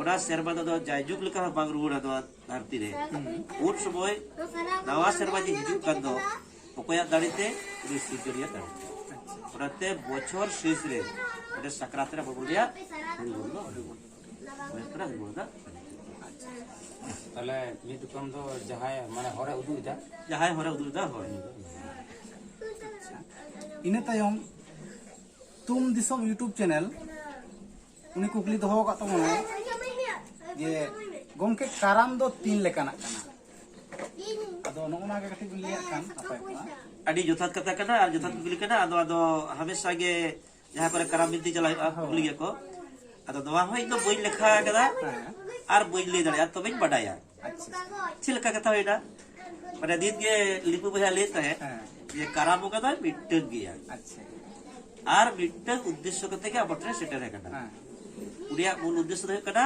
ᱚᱱᱟ ᱥᱮᱨᱢᱟ ᱫᱚ ᱟᱫᱚ ᱡᱟᱭᱡᱩᱜᱽ ᱞᱮᱠᱟ ᱦᱚᱸ ᱵᱟᱝ ᱨᱩᱣᱟᱹᱲᱟ ᱱᱚᱣᱟ ᱫᱷᱟᱹᱨᱛᱤ ᱨᱮ᱾ ᱦᱩᱸ᱾ ᱩᱱ ᱥᱚᱢᱚᱭ ᱱᱟᱣᱟ ᱥᱮᱨᱢᱟ ᱡᱮ ᱦᱤᱡᱩᱜ ᱠᱟᱱ ᱫᱚ, ᱚᱠᱚᱭᱟᱜ ᱫᱟᱲᱮ ᱛᱮ? ᱩᱱᱤ ᱥᱤᱨᱡᱚᱱᱤᱭᱟᱹ ᱫᱟᱲᱮ ᱛᱮ᱾ ᱟᱪᱪᱷᱟ᱾ ᱚᱱᱟᱛᱮ ᱵᱚᱪᱷᱚᱨ ᱥᱮᱥ ᱨᱮ ᱚᱸᱰᱮ ᱥᱟᱠᱨᱟᱛ ᱨᱮ ᱟᱵᱚ ᱵᱚᱱ ᱞᱟᱹᱭᱟ, ᱦᱚᱨᱤᱵᱚᱞ ᱞᱚ, ᱦᱚᱨᱤᱵᱚᱞ᱾ ᱦᱩᱭᱩᱜ ᱠᱟᱱᱟ ᱦᱚᱨᱤᱵᱚᱞ ᱫᱚ᱾ ᱛᱟᱦᱞᱮ ᱢᱤᱫ ᱨᱚᱠᱚᱢ ᱫᱚ ᱡᱟᱦᱟᱸᱭ ᱢᱟᱱᱮ ᱦᱚᱨᱮ ᱩᱫᱩᱜ ᱮᱫᱟ᱾ ᱡᱟᱦᱟᱸᱭ ᱦᱚᱨᱮ ᱩᱫᱩᱜ ᱮᱫᱟ, ᱦᱳᱭ᱾ ᱤᱱᱟᱹ ᱛᱟᱭᱚᱢ ᱛᱩᱢ ᱫᱤᱥᱚᱢ YouTube ᱪᱮᱱᱮᱞ ᱩᱱᱤ ᱠᱩᱠᱞᱤ ᱫᱚᱦᱚ ᱟᱠᱟᱫ ᱛᱟᱵᱚᱱᱟᱭ ᱡᱮ, "ᱜᱚᱢᱠᱮ, ᱠᱟᱨᱟᱢ ᱫᱚ ᱛᱤᱱ ᱞᱮᱠᱟᱱᱟᱜ ᱠᱟᱱᱟ?" ᱟᱫᱚ ᱱᱚᱜᱼᱚ ᱱᱚᱣᱟ ᱜᱮ ᱠᱟᱹᱴᱤᱡ ᱵᱤᱱ ᱞᱟᱹᱭᱟᱜ ᱠᱷᱟᱱ ᱱᱟᱯᱟᱭ ᱠᱚᱜᱼᱟ᱾ ᱟᱹᱰᱤ ᱡᱚᱛᱷᱟᱛ ᱠᱟᱛᱷᱟ ᱠᱟᱱᱟ ᱟᱨ ᱡᱚᱛᱷᱟᱛ ᱠᱩᱠᱞᱤ ᱠᱟᱱᱟ᱾ ᱟᱫᱚ, ᱟᱫᱚ ᱦᱟᱢᱮᱥᱟ ᱜᱮ ᱡᱟᱦᱟᱸ ᱠᱚᱨᱮ ᱠᱟᱨᱟᱢ ᱵᱤᱱᱛᱤ ᱪᱟᱞᱟᱜ ᱦᱩᱭᱩᱜᱼᱟ, ᱦᱳᱭ᱾ ᱠᱩᱞᱤ ᱜᱮᱭᱟ ᱠᱚ᱾ ᱟᱫᱚ ᱱᱚᱣᱟ ᱦᱚᱸ ᱤᱧ ᱫᱚ ᱵᱟᱹᱧ ᱞᱮᱠᱷᱟ ᱟᱠᱟᱫᱟ ᱦᱮᱸ᱾ ᱟᱨ ᱵᱟᱹᱧ ᱞᱟᱹᱭ ᱫᱟᱲᱮᱭᱟᱜᱼᱟ, ᱛᱚᱵᱮᱧ ᱵᱟᱰᱟᱭᱟ᱾ ᱟᱪᱪᱷᱟ᱾ ᱪᱮᱫ ᱞᱮᱠᱟ ᱠᱟᱛᱷᱟ ᱦᱩᱭᱱᱟ? ᱢᱟᱱᱮ ᱱᱤᱛ ᱜᱮ ᱞᱤᱯᱩ ᱵᱚᱭᱦᱟ ᱞᱟᱹᱭᱮᱫ ᱛᱟᱦᱮᱸᱫ ᱦᱮᱸ᱾ ᱡᱮ ᱠᱟᱨᱟᱢ ᱵᱚᱸᱜᱟ ᱫᱚᱭ ᱢᱤᱫᱴᱟᱝ ᱜᱮᱭᱟ᱾ ᱟᱪᱪᱷᱟ᱾ ᱟᱨ ᱢᱤᱫᱴᱟᱝ ᱩᱫᱽᱫᱮᱥᱥᱚ ᱠᱟᱛᱮ ᱜᱮ ᱟᱵᱚ ᱴᱷᱮᱱ ᱥᱮᱴᱮᱨ ᱟᱠᱟᱱᱟ᱾ ᱦᱮᱸ᱾ ᱩᱱᱤᱭᱟᱜ ᱢᱩᱞ ᱩᱫᱽᱫᱮᱥᱥᱚ ᱫᱚ ᱦᱩᱭᱩᱜ ᱠᱟᱱᱟ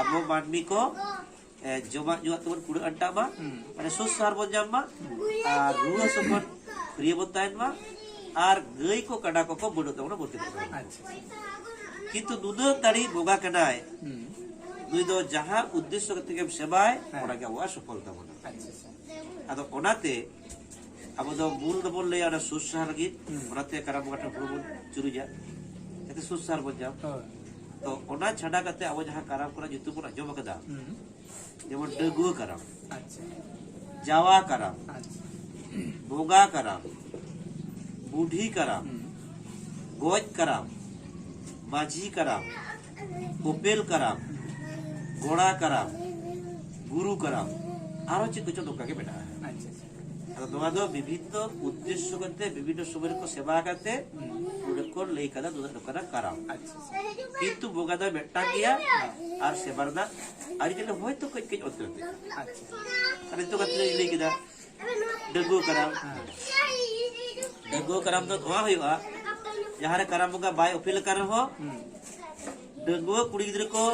ᱟᱵᱚ ᱢᱟᱹᱱᱢᱤ ᱠᱚ, ᱮ, ᱡᱚᱢᱟᱜ ᱧᱩᱣᱟᱜ ᱛᱮᱵᱚᱱ ᱠᱩᱲᱟᱹᱜ ᱟᱱᱴᱟᱜ ᱢᱟ, ᱦᱩᱸ᱾ ᱢᱟᱱᱮ ᱥᱩᱠ ᱥᱟᱦᱟᱨ ᱵᱚᱱ ᱧᱟᱢ ᱢᱟ, ᱟᱨ ᱨᱩᱣᱟᱹ ᱦᱟᱹᱥᱩ ᱠᱷᱚᱱ ᱯᱷᱟᱹᱨᱭᱟᱹ ᱵᱚᱱ ᱛᱟᱦᱮᱱ ᱢᱟ, ᱟᱨ ᱜᱟᱹᱭ ᱠᱚ ᱠᱟᱰᱟ ᱠᱚᱠᱚ ᱵᱟᱹᱱᱩᱜ ᱛᱟᱵᱚᱱᱟ, ᱵᱟᱹᱲᱛᱤ ᱠᱚ ᱛᱟᱵᱚᱱᱟ᱾ ᱟᱪᱪᱷᱟ᱾ ᱠᱤᱱᱛᱩ ᱱᱩᱱᱟᱹᱜ ᱫᱟᱲᱮ ᱵᱚᱸᱜᱟ ᱠᱟᱱᱟᱭ, ᱦᱩᱸ᱾ ᱱᱩᱭ ᱫᱚ ᱡᱟᱦᱟᱸ ᱩᱫᱽᱫᱮᱥᱥᱚ ᱠᱟᱛᱮ ᱜᱮᱢ ᱥᱮᱵᱟᱭ, ᱦᱮᱸ᱾ ᱚᱱᱟ ᱜᱮ ᱟᱵᱚᱣᱟᱜ ᱥᱚᱯᱷᱚᱞ ᱛᱟᱵᱚᱱᱟ᱾ ᱟᱪᱪᱷᱟ, ᱟᱪᱪᱷᱟ᱾ ᱟᱫᱚ ᱚᱱᱟᱛᱮ ᱟᱵᱚ ᱫᱚ ᱢᱩᱞ ᱫᱚᱵᱚᱱ ᱞᱟᱹᱭᱟ ᱚᱱᱟ ᱥᱩᱥᱟᱹᱨ ᱞᱟᱹᱜᱤᱫ, ᱦᱩᱸ᱾ ᱚᱱᱟᱛᱮ ᱠᱟᱨᱟᱢ ᱵᱚᱸᱜᱟ ᱴᱷᱮᱱ ᱦᱩᱲᱩ ᱵᱚᱱ ᱪᱩᱨᱩᱡᱟ, ᱡᱟᱛᱮ ᱥᱩᱥᱟᱹᱨ ᱵᱚᱱ ᱧᱟᱢ᱾ ᱦᱳᱭ᱾ ᱛᱚ ᱚᱱᱟ ᱪᱷᱟᱰᱟ ᱠᱟᱛᱮ ᱟᱵᱚ ᱡᱟᱦᱟᱸ ᱠᱟᱨᱟᱢ ᱠᱚᱨᱮᱱᱟᱜ ᱧᱩᱛᱩᱢ ᱵᱚᱱ ᱟᱸᱡᱚᱢ ᱟᱠᱟᱫᱟ, ᱦᱩᱸ᱾ ᱡᱮᱢᱚᱱ ᱰᱟᱹᱜᱩᱣᱟᱹ ᱠᱟᱨᱟᱢ, ᱟᱪᱪᱷᱟ᱾ ᱡᱟᱣᱟ ᱠᱟᱨᱟᱢ, ᱟᱪᱪᱷᱟ᱾ ᱵᱚᱸᱜᱟ ᱠᱟᱨᱟᱢ, ᱵᱩᱰᱷᱤ ᱠᱟᱨᱟᱢ, ᱦᱩᱸ᱾ ᱜᱚᱡ ᱠᱟᱨᱟᱢ, ᱢᱟᱹᱡᱷᱤ ᱠᱟᱨᱟᱢ, ᱩᱯᱮᱞ ᱠᱟᱨᱟᱢ, ᱜᱚᱲᱟ ᱠᱟᱨᱟᱢ, ᱜᱩᱨᱩ ᱠᱟᱨᱟᱢ, ᱟᱨᱚ ᱪᱮᱫ ᱠᱚᱪᱚ ᱱᱚᱝᱠᱟ ᱜᱮ ᱢᱮᱱᱟᱜᱼᱟ᱾ ᱟᱪᱪᱷᱟ, ᱟᱪᱪᱷᱟ᱾ ᱟᱫᱚ ᱱᱚᱣᱟ ᱫᱚ ᱵᱤᱵᱷᱤᱱᱱᱚ ᱩᱫᱽᱫᱮᱥᱥᱚ ᱠᱟᱛᱮ, ᱵᱤᱵᱷᱤᱱᱱᱚ ᱥᱚᱢᱚᱭ ᱨᱮᱠᱚ ᱥᱮᱵᱟ ᱠᱟᱛᱮ, ᱦᱩᱸ᱾ ᱩᱱ ᱨᱮᱠᱚ ᱞᱟᱹᱭ ᱠᱟᱫᱟ ᱱᱩᱱᱟᱹᱜ ᱱᱚᱝᱠᱟᱱᱟᱜ ᱠᱟᱨᱟᱢ᱾ ᱟᱪᱪᱷᱟ, ᱟᱪᱪᱷᱟ᱾ ᱠᱤᱱᱛᱩ ᱵᱚᱸᱜᱟ ᱫᱚ ᱢᱤᱫᱴᱟᱝ ᱜᱮᱭᱟ, ᱟᱨ ᱥᱮᱵᱟ ᱨᱮᱱᱟᱜ ᱟᱹᱨᱤᱪᱟᱹᱞᱤ ᱦᱚᱭᱛᱳ ᱠᱟᱹᱡ ᱠᱟᱹᱡ ᱚᱱᱛᱮ ᱱᱚᱛᱮ᱾ ᱟᱪᱪᱷᱟ᱾ ᱟᱨ ᱱᱤᱛᱚᱜ ᱠᱟᱛᱷᱟ ᱞᱤᱧ ᱞᱟᱹᱭ ᱠᱮᱫᱟ, ᱰᱟᱺᱜᱩᱣᱟᱹ ᱠᱟᱨᱟᱢ᱾ ᱦᱮᱸ᱾ ᱰᱟᱺᱜᱩᱣᱟᱹ ᱠᱟᱨᱟᱢ ᱫᱚ ᱱᱚᱣᱟ ᱦᱩᱭᱩᱜᱼᱟ, ᱡᱟᱦᱟᱸ ᱨᱮ ᱠᱟᱨᱟᱢ ᱵᱚᱸᱜᱟ ᱵᱟᱭ ᱩᱯᱮᱞ ᱟᱠᱟᱱ ᱨᱮᱦᱚᱸ, ᱦᱩᱸ᱾ ᱰᱟᱺᱜᱩᱣᱟᱹ ᱠᱩᱲᱤ ᱜᱤᱫᱽᱨᱟᱹ ᱠᱚ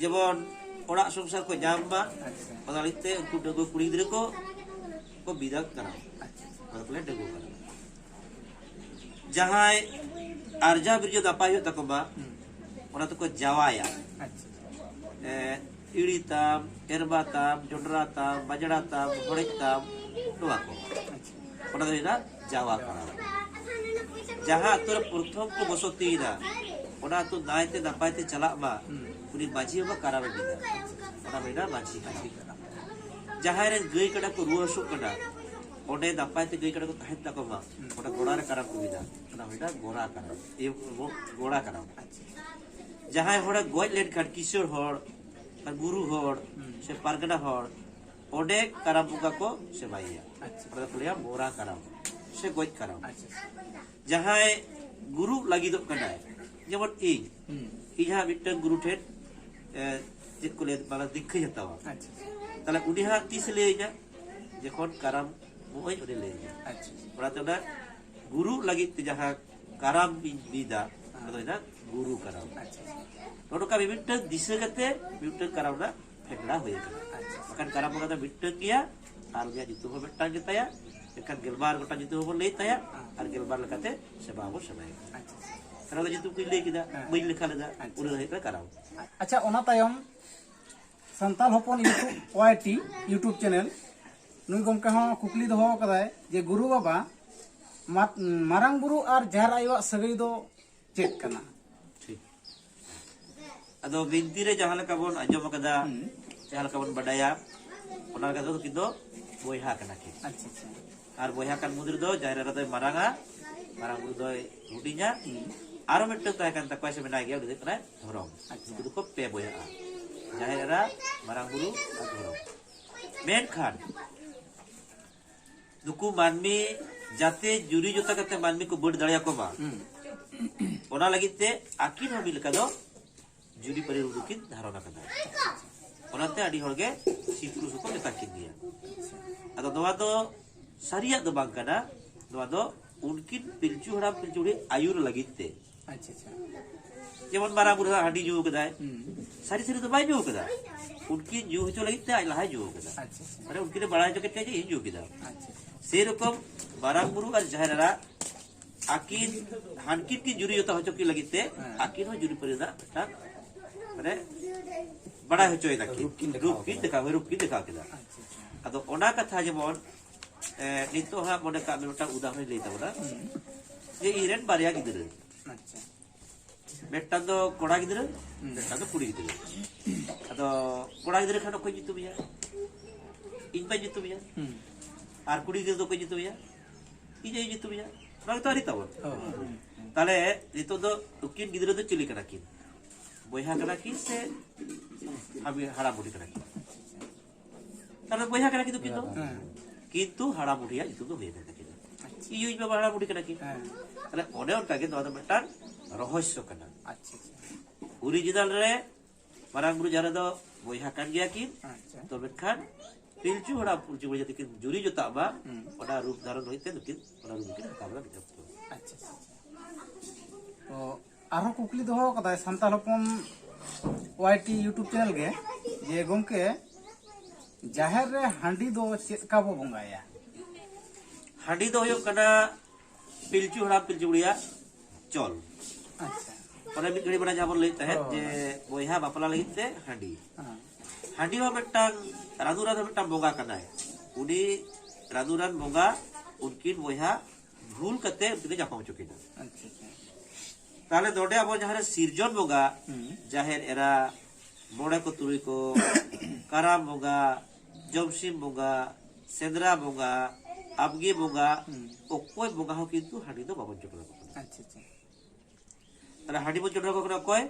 ᱡᱮᱢᱚᱱ ᱚᱲᱟᱜ ᱥᱚᱝᱥᱟᱨ ᱠᱚ ᱧᱟᱢ ᱢᱟ, ᱟᱪᱪᱷᱟ᱾ ᱚᱱᱟ ᱞᱟᱹᱜᱤᱫ ᱛᱮ ᱩᱱᱠᱩ ᱰᱟᱺᱜᱩᱣᱟᱹ ᱠᱩᱲᱤ ᱜᱤᱫᱽᱨᱟᱹ ᱠᱚ, ᱠᱚ ᱵᱤᱫᱟ ᱠᱟᱨᱟᱢ᱾ ᱟᱪᱪᱷᱟ᱾ ᱚᱱᱟ ᱠᱚ ᱞᱟᱹᱭᱟ ᱰᱟᱺᱜᱩᱣᱟᱹ ᱠᱟᱨᱟᱢ᱾ ᱡᱟᱦᱟᱸᱭ ᱟᱨᱡᱟᱣ ᱵᱤᱨᱡᱟᱹᱣ ᱱᱟᱯᱟᱭ ᱦᱩᱭᱩᱜ ᱛᱟᱠᱚ ᱢᱟ, ᱦᱩᱸ᱾ ᱚᱱᱟ ᱛᱮᱠᱚ ᱡᱟᱶᱟᱭᱟ᱾ ᱟᱪᱪᱷᱟ᱾ ᱮ, ᱤᱲᱤ ᱛᱟᱢ, ᱮᱨᱢᱟ ᱛᱟᱢ, ᱡᱚᱱᱰᱨᱟ ᱛᱟᱢ, ᱵᱟᱡᱽᱲᱟ ᱛᱟᱢ, ᱦᱚᱲᱮᱡ ᱛᱟᱢ, ᱱᱚᱣᱟ ᱠᱚ᱾ ᱟᱪᱪᱷᱟ᱾ ᱚᱱᱟ ᱫᱚ ᱦᱩᱭᱱᱟ ᱡᱟᱶᱟ ᱠᱟᱨᱟᱢ᱾ ᱡᱟᱦᱟᱸ ᱟᱛᱳ ᱨᱮ ᱯᱨᱚᱛᱷᱚᱢ ᱠᱚ ᱵᱚᱥᱚᱛᱤᱭᱮᱱᱟ, ᱚᱱᱟ ᱟᱛᱳ ᱱᱟᱭᱛᱮ ᱱᱟᱯᱟᱭ ᱛᱮ ᱪᱟᱞᱟᱜ ᱢᱟ, ᱦᱩᱸ᱾ ᱩᱱᱤ ᱢᱟᱹᱡᱷᱤ ᱵᱟᱵᱟ ᱠᱟᱨᱟᱢ ᱮ ᱵᱤᱫᱟ᱾ ᱚᱱᱟ ᱦᱩᱭᱱᱟ ᱢᱟᱹᱡᱷᱤ ᱠᱟᱨᱟᱢ᱾ ᱡᱟᱦᱟᱸᱭ ᱨᱮᱱ ᱜᱟᱹᱭ ᱠᱟᱰᱟ ᱠᱚ ᱨᱩᱣᱟᱹ ᱦᱟᱹᱥᱩᱜ ᱠᱟᱱᱟ, ᱚᱸᱰᱮ ᱱᱟᱯᱟᱭ ᱛᱮ ᱜᱟᱹᱭ ᱠᱟᱰᱟ ᱠᱚ ᱛᱟᱦᱮᱱ ᱛᱟᱠᱚ ᱢᱟ, ᱦᱩᱸ᱾ ᱚᱸᱰᱮ ᱜᱚᱲᱟ ᱨᱮ ᱠᱟᱨᱟᱢ ᱠᱚ ᱵᱤᱫᱟ᱾ ᱚᱱᱟ ᱦᱩᱭᱱᱟ ᱜᱚᱲᱟ ᱠᱟᱨᱟᱢ᱾ ᱤᱭᱟᱹ, ᱜᱚᱲᱟ ᱠᱟᱨᱟᱢ᱾ ᱟᱪᱪᱷᱟ᱾ ᱡᱟᱦᱟᱸᱭ ᱦᱚᱲᱮ ᱜᱚᱡ ᱞᱮᱱᱠᱷᱟᱱ, ᱠᱤᱥᱟᱹᱬ ᱦᱚᱲ, ᱟᱨ ᱜᱩᱨᱩ ᱦᱚᱲ, ᱦᱩᱸ᱾ ᱥᱮ ᱯᱟᱨᱜᱟᱱᱟ ᱦᱚᱲ, ᱚᱸᱰᱮ ᱠᱟᱨᱟᱢ ᱵᱚᱸᱜᱟ ᱠᱚ ᱥᱮᱵᱟᱭᱮᱭᱟ᱾ ᱟᱪᱪᱷᱟ᱾ ᱚᱱᱟ ᱫᱚᱠᱚ ᱞᱟᱹᱭᱟ ᱢᱚᱨᱟ ᱠᱟᱨᱟᱢ ᱥᱮ ᱜᱚᱡ ᱠᱟᱨᱟᱢ᱾ ᱟᱪᱪᱷᱟ, ᱟᱪᱪᱷᱟ᱾ ᱡᱟᱦᱟᱸᱭ ᱜᱩᱨᱩ ᱞᱟᱹᱜᱤᱫᱚᱜ ᱠᱟᱱᱟᱭ, ᱡᱮᱢᱚᱱ ᱤᱧ, ᱦᱩᱸ᱾ ᱤᱧ ᱦᱟᱸᱜ ᱢᱤᱫᱴᱟᱝ ᱜᱩᱨᱩ ᱴᱷᱮᱱ, ᱮ, ᱪᱮᱫ ᱠᱚ ᱞᱟᱹᱭᱟ, ᱢᱟᱱᱮ ᱫᱤᱠᱠᱷᱟᱧ ᱦᱟᱛᱟᱣᱟ᱾ ᱟᱪᱪᱷᱟ᱾ ᱛᱟᱦᱞᱮ ᱩᱱᱤ ᱦᱟᱸᱜ ᱛᱤᱥ ᱞᱟᱹᱭᱟᱹᱧᱟ? ᱡᱚᱠᱷᱚᱱ ᱠᱟᱨᱟᱢ ᱱᱚᱜᱼᱚᱭ ᱩᱱᱤ ᱞᱟᱹᱭᱟᱹᱧᱟ᱾ ᱟᱪᱪᱷᱟ᱾ ᱚᱱᱟᱛᱮ ᱚᱱᱟ ᱜᱩᱨᱩ ᱞᱟᱹᱜᱤᱫ ᱛᱮ ᱡᱟᱦᱟᱸ ᱠᱟᱨᱟᱢ ᱤᱧ ᱵᱤᱫᱟ, ᱚᱱᱟ ᱫᱚ ᱦᱩᱭᱱᱟ ᱜᱩᱨᱩ ᱠᱟᱨᱟᱢ᱾ ᱟᱪᱪᱷᱟ, ᱟᱪᱪᱷᱟ᱾ ᱱᱚᱜᱼᱚ ᱱᱚᱝᱠᱟ ᱢᱤᱢᱤᱫᱴᱟᱝ ᱫᱤᱥᱟᱹ ᱠᱟᱛᱮ ᱢᱤᱢᱤᱫᱴᱟᱝ ᱠᱟᱨᱟᱢ ᱨᱮᱱᱟᱜ ᱯᱷᱮᱰᱲᱟ ᱦᱩᱭ ᱟᱠᱟᱱᱟ᱾ ᱟᱪᱪᱷᱟ᱾ ᱵᱟᱠᱷᱟᱱ ᱠᱟᱨᱟᱢ ᱵᱚᱸᱜᱟ ᱫᱚ ᱢᱤᱫᱴᱟᱝ ᱜᱮᱭᱟ, ᱟᱨ ᱩᱱᱤᱭᱟᱜ ᱧᱩᱛᱩᱢ ᱦᱚᱸ ᱢᱤᱫᱴᱟᱝ ᱜᱮᱛᱟᱭᱟ, ᱢᱮᱱᱠᱷᱟᱱ ᱜᱮᱞᱵᱟᱨ ᱜᱚᱴᱟᱝ ᱧᱩᱛᱩᱢ ᱦᱚᱸᱵᱚᱱ ᱞᱟᱹᱭ ᱛᱟᱭᱟ, ᱟᱨ ᱜᱮᱞᱵᱟᱨ ᱞᱮᱠᱟᱛᱮ ᱥᱮᱵᱟ ᱦᱚᱸᱵᱚᱱ ᱥᱮᱵᱟᱭᱟ᱾ ᱟᱪᱪᱷᱟ, ᱟᱪᱪᱷᱟ᱾ ᱠᱟᱨᱟᱢ ᱨᱮᱱᱟᱜ ᱧᱩᱛᱩᱢ ᱠᱚᱧ ᱞᱟᱹᱭ ᱠᱮᱫᱟ, ᱦᱮᱸ᱾ ᱵᱟᱹᱧ ᱞᱮᱠᱷᱟ ᱞᱮᱫᱟ, ᱟᱪᱪᱷᱟ᱾ ᱩᱱᱤ ᱫᱚ ᱦᱩᱭᱩᱜ ᱠᱟᱱᱟ ᱠᱟᱨᱟᱢ᱾ ᱟᱪᱪᱷᱟ, ᱚᱱᱟ ᱛᱟᱭᱚᱢ ᱥᱟᱱᱛᱟᱲ ᱦᱚᱯᱚᱱ YouTube, ᱳᱣᱟᱭ ᱴᱤ YouTube ᱪᱮᱱᱮᱞ, ᱱᱩᱭ ᱜᱚᱢᱠᱮ ᱦᱚᱸ ᱠᱩᱠᱞᱤ ᱫᱚᱦᱚ ᱟᱠᱟᱫᱟᱭ ᱡᱮ, ᱜᱩᱨᱩ ᱵᱟᱵᱟ, ᱢᱟ-, ᱢᱟᱨᱟᱝ ᱵᱩᱨᱩ ᱟᱨ ᱡᱟᱦᱮᱨ ᱟᱭᱳᱣᱟᱜ ᱥᱟᱹᱜᱟᱹᱭ ᱫᱚ ᱪᱮᱫ ᱠᱟᱱᱟ? ᱴᱷᱤᱠ᱾ ᱟᱫᱚ ᱵᱤᱱᱛᱤ ᱨᱮ ᱡᱟᱦᱟᱸ ᱞᱮᱠᱟ ᱵᱚᱱ ᱟᱸᱡᱚᱢ ᱟᱠᱟᱫᱟ, ᱦᱩᱸ᱾ ᱡᱟᱦᱟᱸ ᱞᱮᱠᱟ ᱵᱚᱱ ᱵᱟᱰᱟᱭᱟ, ᱚᱱᱟ ᱞᱮᱠᱟ ᱛᱮᱫᱚ ᱩᱱᱠᱤᱱ ᱫᱚ ᱵᱚᱭᱦᱟ ᱠᱟᱱᱟ ᱠᱤᱱ᱾ ᱟᱪᱪᱷᱟ, ᱟᱪᱪᱷᱟ᱾ ᱟᱨ ᱵᱚᱭᱦᱟ ᱠᱟᱱ ᱢᱩᱫᱽ ᱨᱮᱫᱚ ᱡᱟᱦᱮᱨ ᱮᱨᱟ ᱫᱚᱭ ᱢᱟᱨᱟᱝᱟ, ᱢᱟᱨᱟᱝ ᱵᱩᱨᱩ ᱫᱚᱭ ᱦᱩᱰᱤᱧᱟ᱾ ᱦᱩᱸ᱾ ᱟᱨᱚ ᱢᱤᱫᱴᱟᱝ ᱛᱟᱦᱮᱸ ᱠᱟᱱ ᱛᱟᱠᱚᱣᱟ ᱥᱮ ᱢᱮᱱᱟᱭ ᱜᱮᱭᱟ, ᱩᱱᱤ ᱫᱚ ᱦᱩᱭᱩᱜ ᱠᱟᱱᱟᱭ ᱫᱷᱚᱨᱚᱢ᱾ ᱟᱪᱪᱷᱟ᱾ ᱩᱱᱠᱩ ᱫᱚᱠᱚ ᱯᱮ ᱵᱚᱭᱦᱟᱜᱼᱟ, ᱡᱟᱦᱮᱨ ᱮᱨᱟ, ᱢᱟᱨᱟᱝ ᱵᱩᱨᱩ ᱟᱨ ᱫᱷᱚᱨᱚᱢ᱾ ᱢᱮᱱᱠᱷᱟᱱ ᱱᱩᱠᱩ ᱢᱟᱹᱱᱢᱤ ᱡᱟᱛᱮ ᱡᱩᱨᱤ ᱡᱚᱛᱟ ᱠᱟᱛᱮ ᱢᱟᱹᱱᱢᱤ ᱠᱚ ᱵᱟᱹᱰ ᱫᱟᱲᱮᱭᱟᱠᱚ ᱢᱟ, ᱦᱩᱸ᱾ ᱚᱱᱟ ᱞᱟᱹᱜᱤᱫ ᱛᱮ ᱟᱹᱠᱤᱱ ᱦᱚᱸ ᱢᱤᱫ ᱞᱮᱠᱟ ᱫᱚ ᱡᱩᱨᱤᱯᱟᱹᱨᱤ ᱨᱩᱯ ᱫᱚᱠᱤᱱ ᱫᱷᱟᱨᱚᱱ ᱟᱠᱟᱫᱟ᱾ ᱚᱱᱟᱛᱮ ᱟᱹᱰᱤ ᱦᱚᱲᱜᱮ ᱥᱤᱵ ᱯᱩᱨᱩᱥ ᱦᱚᱸᱠᱚ ᱢᱮᱛᱟ ᱠᱤᱱ ᱜᱮᱭᱟ᱾ ᱟᱫᱚ ᱱᱚᱣᱟ ᱫᱚ ᱥᱟᱹᱨᱤᱭᱟᱜ ᱫᱚ ᱵᱟᱝ ᱠᱟᱱᱟ, ᱱᱚᱣᱟ ᱫᱚ ᱩᱱᱠᱤᱱ ᱯᱤᱞᱪᱩ ᱦᱟᱲᱟᱢ ᱯᱤᱞᱪᱩ ᱵᱩᱲᱦᱤ ᱟᱹᱭᱩᱨ ᱞᱟᱹᱜᱤᱫ ᱛᱮ᱾ ᱟᱪᱪᱷᱟ, ᱟᱪᱪᱷᱟ᱾ ᱡᱮᱢᱚᱱ ᱢᱟᱨᱟᱝ ᱵᱩᱨᱩ ᱦᱟᱺᱰᱤ ᱧᱩ ᱠᱟᱫᱟᱭ, ᱦᱩᱸ᱾ ᱥᱟᱹᱨᱤ ᱥᱟᱹᱨᱤ ᱫᱚ ᱵᱟᱭ ᱧᱩ ᱠᱟᱫᱟ, ᱩᱱᱠᱤᱱ ᱧᱩ ᱦᱚᱪᱚ ᱞᱟᱹᱜᱤᱫ ᱛᱮ ᱟᱡ ᱞᱟᱦᱟᱭ ᱧᱩ ᱠᱟᱫᱟ᱾ ᱟᱪᱪᱷᱟ, ᱟᱪᱪᱷᱟ᱾ ᱢᱟᱱᱮ ᱩᱱᱠᱤᱱ ᱮ ᱵᱟᱲᱟᱭ ᱦᱚᱪᱚ ᱠᱮᱫ ᱠᱚᱣᱟ ᱡᱮ ᱤᱧ ᱧᱩ ᱠᱮᱫᱟ᱾ ᱟᱪᱪᱷᱟ, ᱟᱪᱪᱷᱟ᱾ ᱥᱮᱨᱚᱠᱚᱢ ᱢᱟᱨᱟᱝ ᱵᱩᱨᱩ ᱟᱨ ᱡᱟᱦᱮᱨ ᱮᱨᱟ ᱟᱹᱠᱤᱱ ᱦᱟᱱᱠᱤᱱ ᱠᱤᱱ ᱡᱩᱨᱤ ᱡᱚᱛᱟ ᱦᱚᱪᱚ ᱠᱤᱱ ᱞᱟᱹᱜᱤᱫ ᱛᱮ, ᱦᱮᱸ᱾ ᱟᱹᱠᱤᱱ ᱦᱚᱸ ᱡᱩᱨᱤ ᱯᱟᱹᱨᱤ ᱨᱮᱱᱟᱜ ᱢᱤᱫᱴᱟᱝ ᱢᱟᱱᱮ ᱵᱟᱲᱟᱭ ᱦᱚᱪᱚᱭ ᱫᱟᱠᱤᱱ᱾ ᱨᱩᱯ ᱠᱤᱱ ᱫᱮᱠᱷᱟᱣ ᱨᱩᱯ ᱠᱤᱱ ᱠᱟᱫᱟ᱾ ᱫᱮᱠᱷᱟᱣ, ᱨᱩᱯ ᱠᱤᱱ ᱫᱮᱠᱷᱟᱣ ᱠᱮᱫᱟ᱾ ᱟᱪᱪᱷᱟ, ᱟᱪᱪᱷᱟ᱾ ᱟᱫᱚ ᱚᱱᱟ ᱠᱟᱛᱷᱟ ᱡᱮᱢᱚᱱ, ᱮ, ᱱᱤᱛᱚᱜ ᱦᱟᱸᱜ ᱢᱚᱱᱮ ᱠᱟᱜ ᱢᱮ ᱢᱤᱫᱴᱟᱝ ᱩᱫᱟᱦᱚᱨᱚᱱ ᱞᱟᱹᱭ ᱛᱟᱵᱚᱱᱟ, ᱦᱩᱸ᱾ ᱡᱮ ᱤᱧ ᱨᱮᱱ ᱵᱟᱨᱭᱟ ᱜᱤᱫᱽᱨᱟᱹ, ᱟᱪᱪᱷᱟ᱾ ᱢᱤᱫᱴᱟᱝ ᱫᱚ ᱠᱚᱲᱟ ᱜᱤᱫᱽᱨᱟᱹ, ᱦᱩᱸ᱾ ᱢᱤᱫᱴᱟᱝ ᱫᱚ ᱠᱩᱲᱤ ᱜᱤᱫᱽᱨᱟᱹ᱾ ᱟᱫᱚ ᱠᱚᱲᱟ ᱜᱤᱫᱽᱨᱟᱹ ᱠᱷᱟᱱ ᱚᱠᱚᱭ ᱧᱩᱛᱩᱢᱮᱭᱟ? ᱤᱧ ᱵᱟᱹᱧ ᱧᱩᱛᱩᱢᱮᱭᱟ᱾ ᱦᱩᱸ᱾ ᱟᱨ ᱠᱩᱲᱤ ᱜᱤᱫᱽᱨᱟᱹ ᱫᱚ ᱚᱠᱚᱭ ᱧᱩᱛᱩᱢᱮᱭᱟ? ᱤᱧ ᱟᱭᱳ ᱧᱩᱛᱩᱢᱮᱭᱟ᱾ ᱚᱱᱟ ᱜᱮᱛᱚ ᱟᱹᱨᱤ ᱛᱟᱵᱚᱱ᱾ ᱦᱳᱭ᱾ ᱛᱟᱦᱞᱮ ᱱᱤᱛᱚᱜ ᱫᱚ ᱱᱩᱠᱤᱱ ᱜᱤᱫᱽᱨᱟᱹ ᱫᱚ ᱪᱤᱞᱤ ᱠᱟᱱᱟ ᱠᱤᱱ? ᱵᱚᱭᱦᱟ ᱠᱟᱱᱟ ᱠᱤᱱ ᱥᱮ ᱦᱟᱲᱟᱢ ᱵᱩᱰᱷᱤ ᱠᱟᱱᱟ ᱠᱤᱱ? ᱛᱟᱦᱞᱮ ᱵᱚᱭᱦᱟ ᱠᱟᱱᱟ ᱠᱤᱱ ᱫᱚ ᱠᱤᱱ ᱫᱚ᱾ ᱦᱮᱸ᱾ ᱠᱤᱱᱛᱩ ᱦᱟᱲᱟᱢ ᱵᱩᱰᱷᱤᱭᱟᱜ ᱧᱩᱛᱩᱢ ᱫᱚ ᱦᱩᱭ ᱟᱠᱟᱱ ᱛᱟᱹᱠᱤᱱᱟ᱾ ᱟᱪᱪᱷᱟ᱾ ᱤᱧ ᱟᱭᱳ ᱤᱧ ᱵᱟᱵᱟ ᱦᱟᱲᱟᱢ ᱵᱩᱰᱷᱤ ᱠᱟᱱᱟ ᱠᱤᱱ᱾ ᱦᱮᱸ᱾ ᱛᱟᱦᱞᱮ ᱚᱱᱮ ᱚᱱᱠᱟ ᱜᱮ ᱱᱚᱣᱟ ᱫᱚ ᱢᱤᱫᱴᱟᱝ ᱨᱚᱦᱚᱥᱭᱚ ᱠᱟᱱᱟ᱾ ᱟᱪᱪᱷᱟ, ᱟᱪᱪᱷᱟ᱾ ᱚᱨᱤᱡᱤᱱᱟᱞ ᱨᱮ ᱢᱟᱨᱟᱝ ᱵᱩᱨᱩ ᱡᱟᱦᱮᱨ ᱨᱮᱫᱚ ᱵᱚᱭᱦᱟ ᱠᱟᱱ ᱜᱮᱭᱟ ᱠᱤᱱ᱾ ᱟᱪᱪᱷᱟ᱾ ᱛᱚ ᱢᱮᱱᱠᱷᱟᱱ ᱯᱤᱞᱪᱩ ᱦᱟᱲᱟᱢ ᱯᱤᱞᱪᱩ ᱵᱩᱲᱦᱤ ᱡᱟᱛᱮ ᱠᱤᱱ ᱡᱩᱨᱤ ᱡᱚᱛᱟᱜ ᱢᱟ, ᱦᱩᱸ᱾ ᱚᱱᱟ ᱨᱩᱯ ᱫᱷᱟᱨᱚᱱ ᱞᱟᱹᱜᱤᱫ ᱛᱮ ᱱᱩᱠᱤᱱ ᱚᱱᱟ ᱨᱩᱯ ᱠᱤᱱ ᱦᱟᱛᱟᱣ ᱞᱮᱫᱟ ᱢᱤᱫ ᱚᱠᱛᱚ᱾ ᱟᱪᱪᱷᱟ, ᱟᱪᱪᱷᱟ, ᱟᱪᱪᱷᱟ᱾ ᱛᱚ ᱟᱨᱦᱚᱸ ᱠᱩᱠᱞᱤ ᱫᱚᱦᱚ ᱠᱟᱫᱟᱭ ᱥᱟᱱᱛᱟᱲ ᱦᱚᱯᱚᱱ ᱣᱟᱭ ᱴᱤ YouTube ᱪᱮᱱᱮᱞ ᱜᱮ, ᱡᱮ ᱜᱚᱢᱠᱮ, ᱡᱟᱦᱮᱨ ᱨᱮ ᱦᱟᱺᱰᱤ ᱫᱚ ᱪᱮᱫ ᱞᱮᱠᱟ ᱵᱚ ᱵᱚᱸᱜᱟᱭᱟ? ᱦᱟᱺᱰᱤ ᱫᱚ ᱦᱩᱭᱩᱜ ᱠᱟᱱᱟ ᱯᱤᱞᱪᱩ ᱦᱟᱲᱟᱢ ᱯᱤᱞᱪᱩ ᱵᱩᱲᱦᱤᱭᱟᱜ ᱪᱚᱞ᱾ ᱟᱪᱪᱷᱟ᱾ ᱚᱱᱮ ᱢᱤᱫ ᱜᱷᱟᱹᱲᱤ ᱢᱟᱲᱟᱝ ᱡᱟᱦᱟᱸ ᱵᱚᱱ ᱞᱟᱹᱭᱮᱫ ᱛᱟᱦᱮᱸᱫ, ᱦᱳᱭ᱾ ᱡᱮ ᱵᱚᱭᱦᱟ ᱵᱟᱯᱞᱟ ᱞᱟᱹᱜᱤᱫ ᱛᱮ ᱦᱟᱺᱰᱤ᱾ ᱦᱮᱸ᱾ ᱦᱟᱺᱰᱤ ᱦᱚᱸ ᱢᱤᱫᱴᱟᱝ ᱨᱟᱹᱫᱩᱨᱟᱱ ᱦᱚᱸ ᱢᱤᱫᱴᱟᱝ ᱵᱚᱸᱜᱟ ᱠᱟᱱᱟᱭ᱾ ᱩᱱᱤ ᱨᱟᱹᱫᱩᱨᱟᱱ ᱵᱚᱸᱜᱟ ᱩᱱᱠᱤᱱ ᱵᱚᱭᱦᱟ ᱵᱷᱩᱞ ᱠᱟᱛᱮ ᱩᱱᱠᱤᱱ ᱮ ᱧᱟᱯᱟᱢ ᱦᱚᱪᱚ ᱠᱤᱱᱟ᱾ ᱟᱪᱪᱷᱟ, ᱟᱪᱪᱷᱟ᱾ ᱛᱟᱦᱞᱮ ᱱᱚᱰᱮ ᱟᱵᱚ ᱡᱟᱦᱟᱸ ᱨᱮ ᱥᱤᱨᱡᱚᱱ ᱵᱚᱸᱜᱟ, ᱦᱩᱸ᱾ ᱡᱟᱦᱮᱨ ᱮᱨᱟ, ᱢᱚᱬᱮ ᱠᱚ ᱛᱩᱨᱩᱭ ᱠᱚ, ᱠᱟᱨᱟᱢ ᱵᱚᱸᱜᱟ, ᱡᱚᱢᱥᱤᱢ ᱵᱚᱸᱜᱟ, ᱥᱮᱸᱫᱽᱨᱟ ᱵᱚᱸᱜᱟ, ᱟᱵᱜᱮ ᱵᱚᱸᱜᱟ, ᱦᱩᱸ᱾ ᱚᱠᱚᱭ ᱵᱚᱸᱜᱟ ᱦᱚᱸ ᱠᱤᱱᱛᱩ ᱦᱟᱺᱰᱤ ᱫᱚ ᱵᱟᱵᱚᱱ ᱪᱚᱰᱚᱨ ᱟᱠᱚ ᱠᱟᱱᱟ᱾ ᱟᱪᱪᱷᱟ, ᱟᱪᱪᱷᱟ᱾ ᱛᱟᱦᱞᱮ ᱦᱟᱺᱰᱤ ᱵᱚᱱ ᱪᱚᱰᱚᱨ ᱟᱠᱚ ᱠᱟᱱᱟ ᱚᱠᱚᱭ?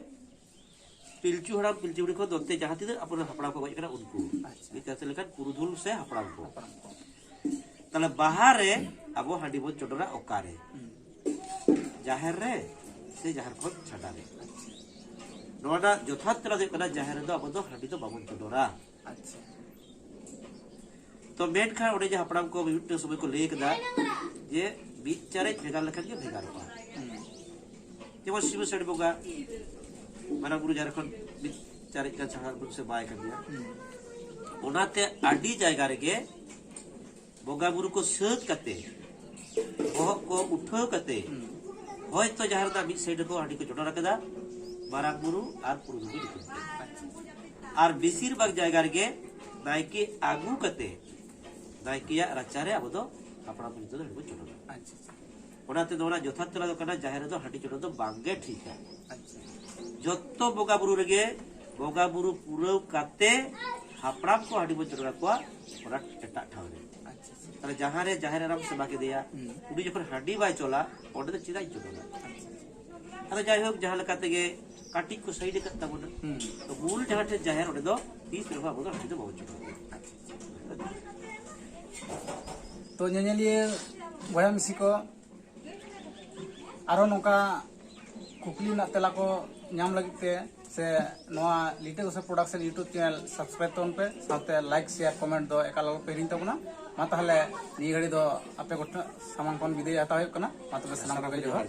ᱯᱤᱞᱪᱩ ᱦᱟᱲᱟᱢ ᱯᱤᱞᱪᱩ ᱵᱩᱲᱦᱤ ᱠᱷᱚᱱ ᱱᱚᱛᱮ ᱡᱟᱦᱟᱸ ᱛᱤᱱᱟᱹᱜ ᱟᱵᱚᱨᱮᱱ ᱦᱟᱯᱲᱟᱢ ᱠᱚ ᱜᱚᱡ ᱟᱠᱟᱱᱟ ᱩᱱᱠᱩ᱾ ᱟᱪᱪᱷᱟ᱾ ᱢᱤᱫ ᱠᱟᱛᱷᱟ ᱞᱮᱠᱷᱟᱱ ᱯᱩᱨᱩᱫᱷᱩᱞ ᱥᱮ ᱦᱟᱯᱲᱟᱢ ᱠᱚ᱾ ᱦᱟᱯᱲᱟᱢ ᱠᱚ᱾ ᱛᱟᱦᱞᱮ ᱵᱟᱦᱟ ᱨᱮ ᱟᱵᱚ ᱦᱟᱺᱰᱤ ᱵᱚᱱ ᱪᱚᱰᱚᱨᱟ ᱚᱠᱟᱨᱮ? ᱦᱩᱸ᱾ ᱡᱟᱦᱮᱨ ᱨᱮ ᱥᱮ ᱡᱟᱦᱮᱨ ᱠᱷᱚᱱ ᱪᱷᱟᱰᱟ ᱨᱮ? ᱟᱪᱪᱷᱟ᱾ ᱱᱚᱣᱟ ᱨᱮᱱᱟᱜ ᱡᱚᱛᱷᱟᱛ ᱛᱮᱞᱟ ᱫᱚ ᱦᱩᱭᱩᱜ ᱠᱟᱱᱟ, ᱡᱟᱦᱮᱨ ᱨᱮᱫᱚ ᱟᱵᱚ ᱫᱚ ᱦᱟᱺᱰᱤ ᱫᱚ ᱵᱟᱵᱚᱱ ᱪᱚᱰᱚᱨᱟ᱾ ᱟᱪᱪᱷᱟ᱾ ᱛᱚ ᱢᱮᱱᱠᱷᱟᱱ ᱚᱸᱰᱮ ᱡᱮ ᱦᱟᱯᱲᱟᱢ ᱠᱚ ᱢᱤᱫᱴᱟᱝ ᱥᱚᱢᱚᱭ ᱠᱚ ᱞᱟᱹᱭ ᱠᱟᱫᱟ ᱡᱮ ᱢᱤᱫ ᱪᱟᱨᱮᱡ ᱵᱷᱮᱜᱟᱨ ᱞᱮᱠᱷᱟᱱ ᱜᱮ ᱵᱷᱮᱜᱟᱨᱚᱜᱼᱟ᱾ ᱦᱩᱸ᱾ ᱡᱮᱢᱚᱱ ᱥᱤᱵᱚ ᱥᱟᱹᱲᱤ ᱵᱚᱸᱜᱟ, ᱢᱟᱨᱟᱝ ᱵᱩᱨᱩ ᱡᱟᱦᱮᱨ ᱠᱷᱚᱱ ᱢᱤᱫ ᱪᱟᱨᱮᱡ ᱜᱟᱱ ᱥᱟᱦᱟ ᱵᱩᱨᱩ ᱥᱮ ᱵᱟᱭ ᱠᱟᱹᱢᱤᱭᱟ᱾ ᱦᱩᱸ᱾ ᱚᱱᱟᱛᱮ ᱟᱹᱰᱤ ᱡᱟᱭᱜᱟ ᱨᱮᱜᱮ ᱵᱚᱸᱜᱟ ᱵᱩᱨᱩ ᱠᱚ ᱥᱟᱹᱛ ᱠᱟᱛᱮ, ᱵᱚᱦᱚᱜ ᱠᱚ ᱩᱴᱷᱟᱹᱣ ᱠᱟᱛᱮ, ᱦᱩᱸ᱾ ᱦᱚᱭᱛᱚ ᱡᱟᱦᱮᱨ ᱨᱮᱱᱟᱜ ᱢᱤᱫ ᱥᱟᱭᱤᱰ ᱨᱮᱠᱚ ᱦᱟᱺᱰᱤ ᱠᱚ ᱪᱚᱰᱚᱨ ᱟᱠᱟᱫᱟ ᱢᱟᱨᱟᱝ ᱵᱩᱨᱩ ᱟᱨ ᱯᱩᱨᱩᱫᱷᱩᱞ ᱧᱩᱛᱩᱢ ᱛᱮ᱾ ᱟᱪᱪᱷᱟ᱾ ᱟᱨ ᱵᱮᱥᱤᱨ ᱵᱷᱟᱜᱽ ᱡᱟᱭᱜᱟ ᱨᱮᱜᱮ ᱱᱟᱭᱠᱮ ᱟᱹᱜᱩ ᱠᱟᱛᱮ ᱱᱟᱭᱠᱮᱭᱟᱜ ᱨᱟᱪᱟᱨᱮ ᱟᱵᱚ ᱫᱚ ᱦᱟᱯᱲᱟᱢ ᱠᱚ ᱧᱩᱛᱩᱢ ᱛᱮ ᱦᱟᱺᱰᱤ ᱵᱚᱱ ᱪᱚᱰᱚᱨᱟ᱾ ᱟᱪᱪᱷᱟ, ᱟᱪᱪᱷᱟ᱾ ᱚᱱᱟᱛᱮ ᱱᱚᱣᱟ ᱨᱮᱱᱟᱜ ᱡᱚᱛᱷᱟᱛ ᱛᱮᱞᱟ ᱫᱚ ᱠᱟᱱᱟ, ᱡᱟᱦᱮᱨ ᱨᱮᱫᱚ ᱦᱟᱺᱰᱤ ᱪᱚᱰᱚᱨ ᱫᱚ ᱵᱟᱝᱜᱮ ᱴᱷᱤᱠᱟ᱾ ᱟᱪᱪᱷᱟ᱾ ᱡᱚᱛᱚ ᱵᱚᱸᱜᱟ ᱵᱩᱨᱩ ᱨᱮᱜᱮ ᱵᱚᱸᱜᱟ ᱵᱩᱨᱩ ᱯᱩᱨᱟᱹᱣ ᱠᱟᱛᱮ ᱦᱟᱯᱲᱟᱢ ᱠᱚ ᱦᱟᱺᱰᱤ ᱵᱚᱱ ᱪᱚᱰᱚᱨ ᱟᱠᱚᱣᱟ, ᱚᱱᱟ ᱮᱴᱟᱜ ᱴᱷᱟᱶ ᱨᱮ᱾ ᱟᱪᱪᱷᱟ, ᱟᱪᱪᱷᱟ᱾ ᱛᱟᱦᱞᱮ ᱡᱟᱦᱟᱸ ᱨᱮ ᱡᱟᱦᱮᱨ ᱮᱨᱟᱢ ᱥᱮᱵᱟ ᱠᱮᱫᱮᱭᱟ, ᱦᱩᱸ᱾ ᱩᱱᱤ ᱡᱚᱠᱷᱚᱱ ᱦᱟᱺᱰᱤ ᱵᱟᱭ ᱪᱚᱞᱟ, ᱚᱸᱰᱮ ᱫᱚ ᱪᱮᱫᱟᱜ ᱤᱧ ᱪᱚᱰᱚᱨᱟ? ᱟᱪᱪᱷᱟ, ᱟᱪᱪᱷᱟ᱾ ᱟᱫᱚ ᱡᱟᱭᱦᱳᱠ, ᱡᱟᱦᱟᱸ ᱞᱮᱠᱟ ᱛᱮᱜᱮ ᱠᱟᱹᱴᱤᱡ ᱠᱚ ᱥᱟᱭᱤᱰ ᱟᱠᱟᱫ ᱛᱟᱵᱚᱱᱟ᱾ ᱦᱩᱸ᱾ ᱛᱚ ᱢᱩᱞ ᱡᱟᱦᱟᱸ ᱴᱷᱮᱱ ᱡᱟᱦᱮᱨ, ᱚᱸᱰᱮ ᱫᱚ ᱛᱤᱥ ᱨᱮᱦᱚᱸ ᱟᱵᱚ ᱫᱚ ᱦᱟᱺᱰᱤ ᱫᱚ ᱵᱟᱵᱚᱱ ᱪᱚᱰᱚᱨᱟ᱾ ᱛᱚ ᱧᱮᱧᱮᱞᱤᱭᱟᱹ ᱵᱚᱭᱦᱟ ᱢᱤᱥᱤ ᱠᱚ, ᱟᱨᱚ ᱱᱚᱝᱠᱟ ᱠᱩᱠᱞᱤ ᱨᱮᱱᱟᱜ ᱛᱮᱞᱟ ᱠᱚ ᱧᱟᱢ ᱞᱟᱹᱜᱤᱫ ᱛᱮ ᱥᱮ ᱱᱚᱣᱟ ᱞᱤᱴᱟᱹ ᱜᱚᱥᱟ ᱯᱨᱚᱰᱟᱠᱥᱚᱱ YouTube ᱪᱮᱱᱮᱞ ᱥᱟᱵᱥᱠᱨᱟᱭᱤᱵ ᱛᱟᱵᱚᱱ ᱯᱮ, ᱥᱟᱶᱛᱮ ᱞᱟᱭᱤᱠ, ᱥᱮᱭᱟᱨ, ᱠᱚᱢᱮᱱᱴ ᱫᱚ ᱮᱠᱟᱞ ᱟᱞᱚ ᱯᱮ ᱦᱤᱲᱤᱧ ᱛᱟᱵᱚᱱᱟ᱾ ᱢᱟ ᱛᱟᱦᱚᱞᱮ ᱱᱤᱭᱟᱹ ᱜᱷᱟᱹᱲᱤ ᱫᱚ ᱟᱯᱮ ᱠᱚᱴᱷᱮᱱ ᱥᱟᱢᱟᱝ ᱠᱷᱚᱱ ᱵᱤᱫᱟᱹᱭ ᱦᱟᱛᱟᱣ ᱦᱩᱭᱩᱜ ᱠᱟᱱᱟ᱾ ᱢᱟ ᱛᱚᱵᱮ ᱥᱟᱱᱟᱢ ᱠᱚᱜᱮ ᱡᱚᱦᱟᱨ᱾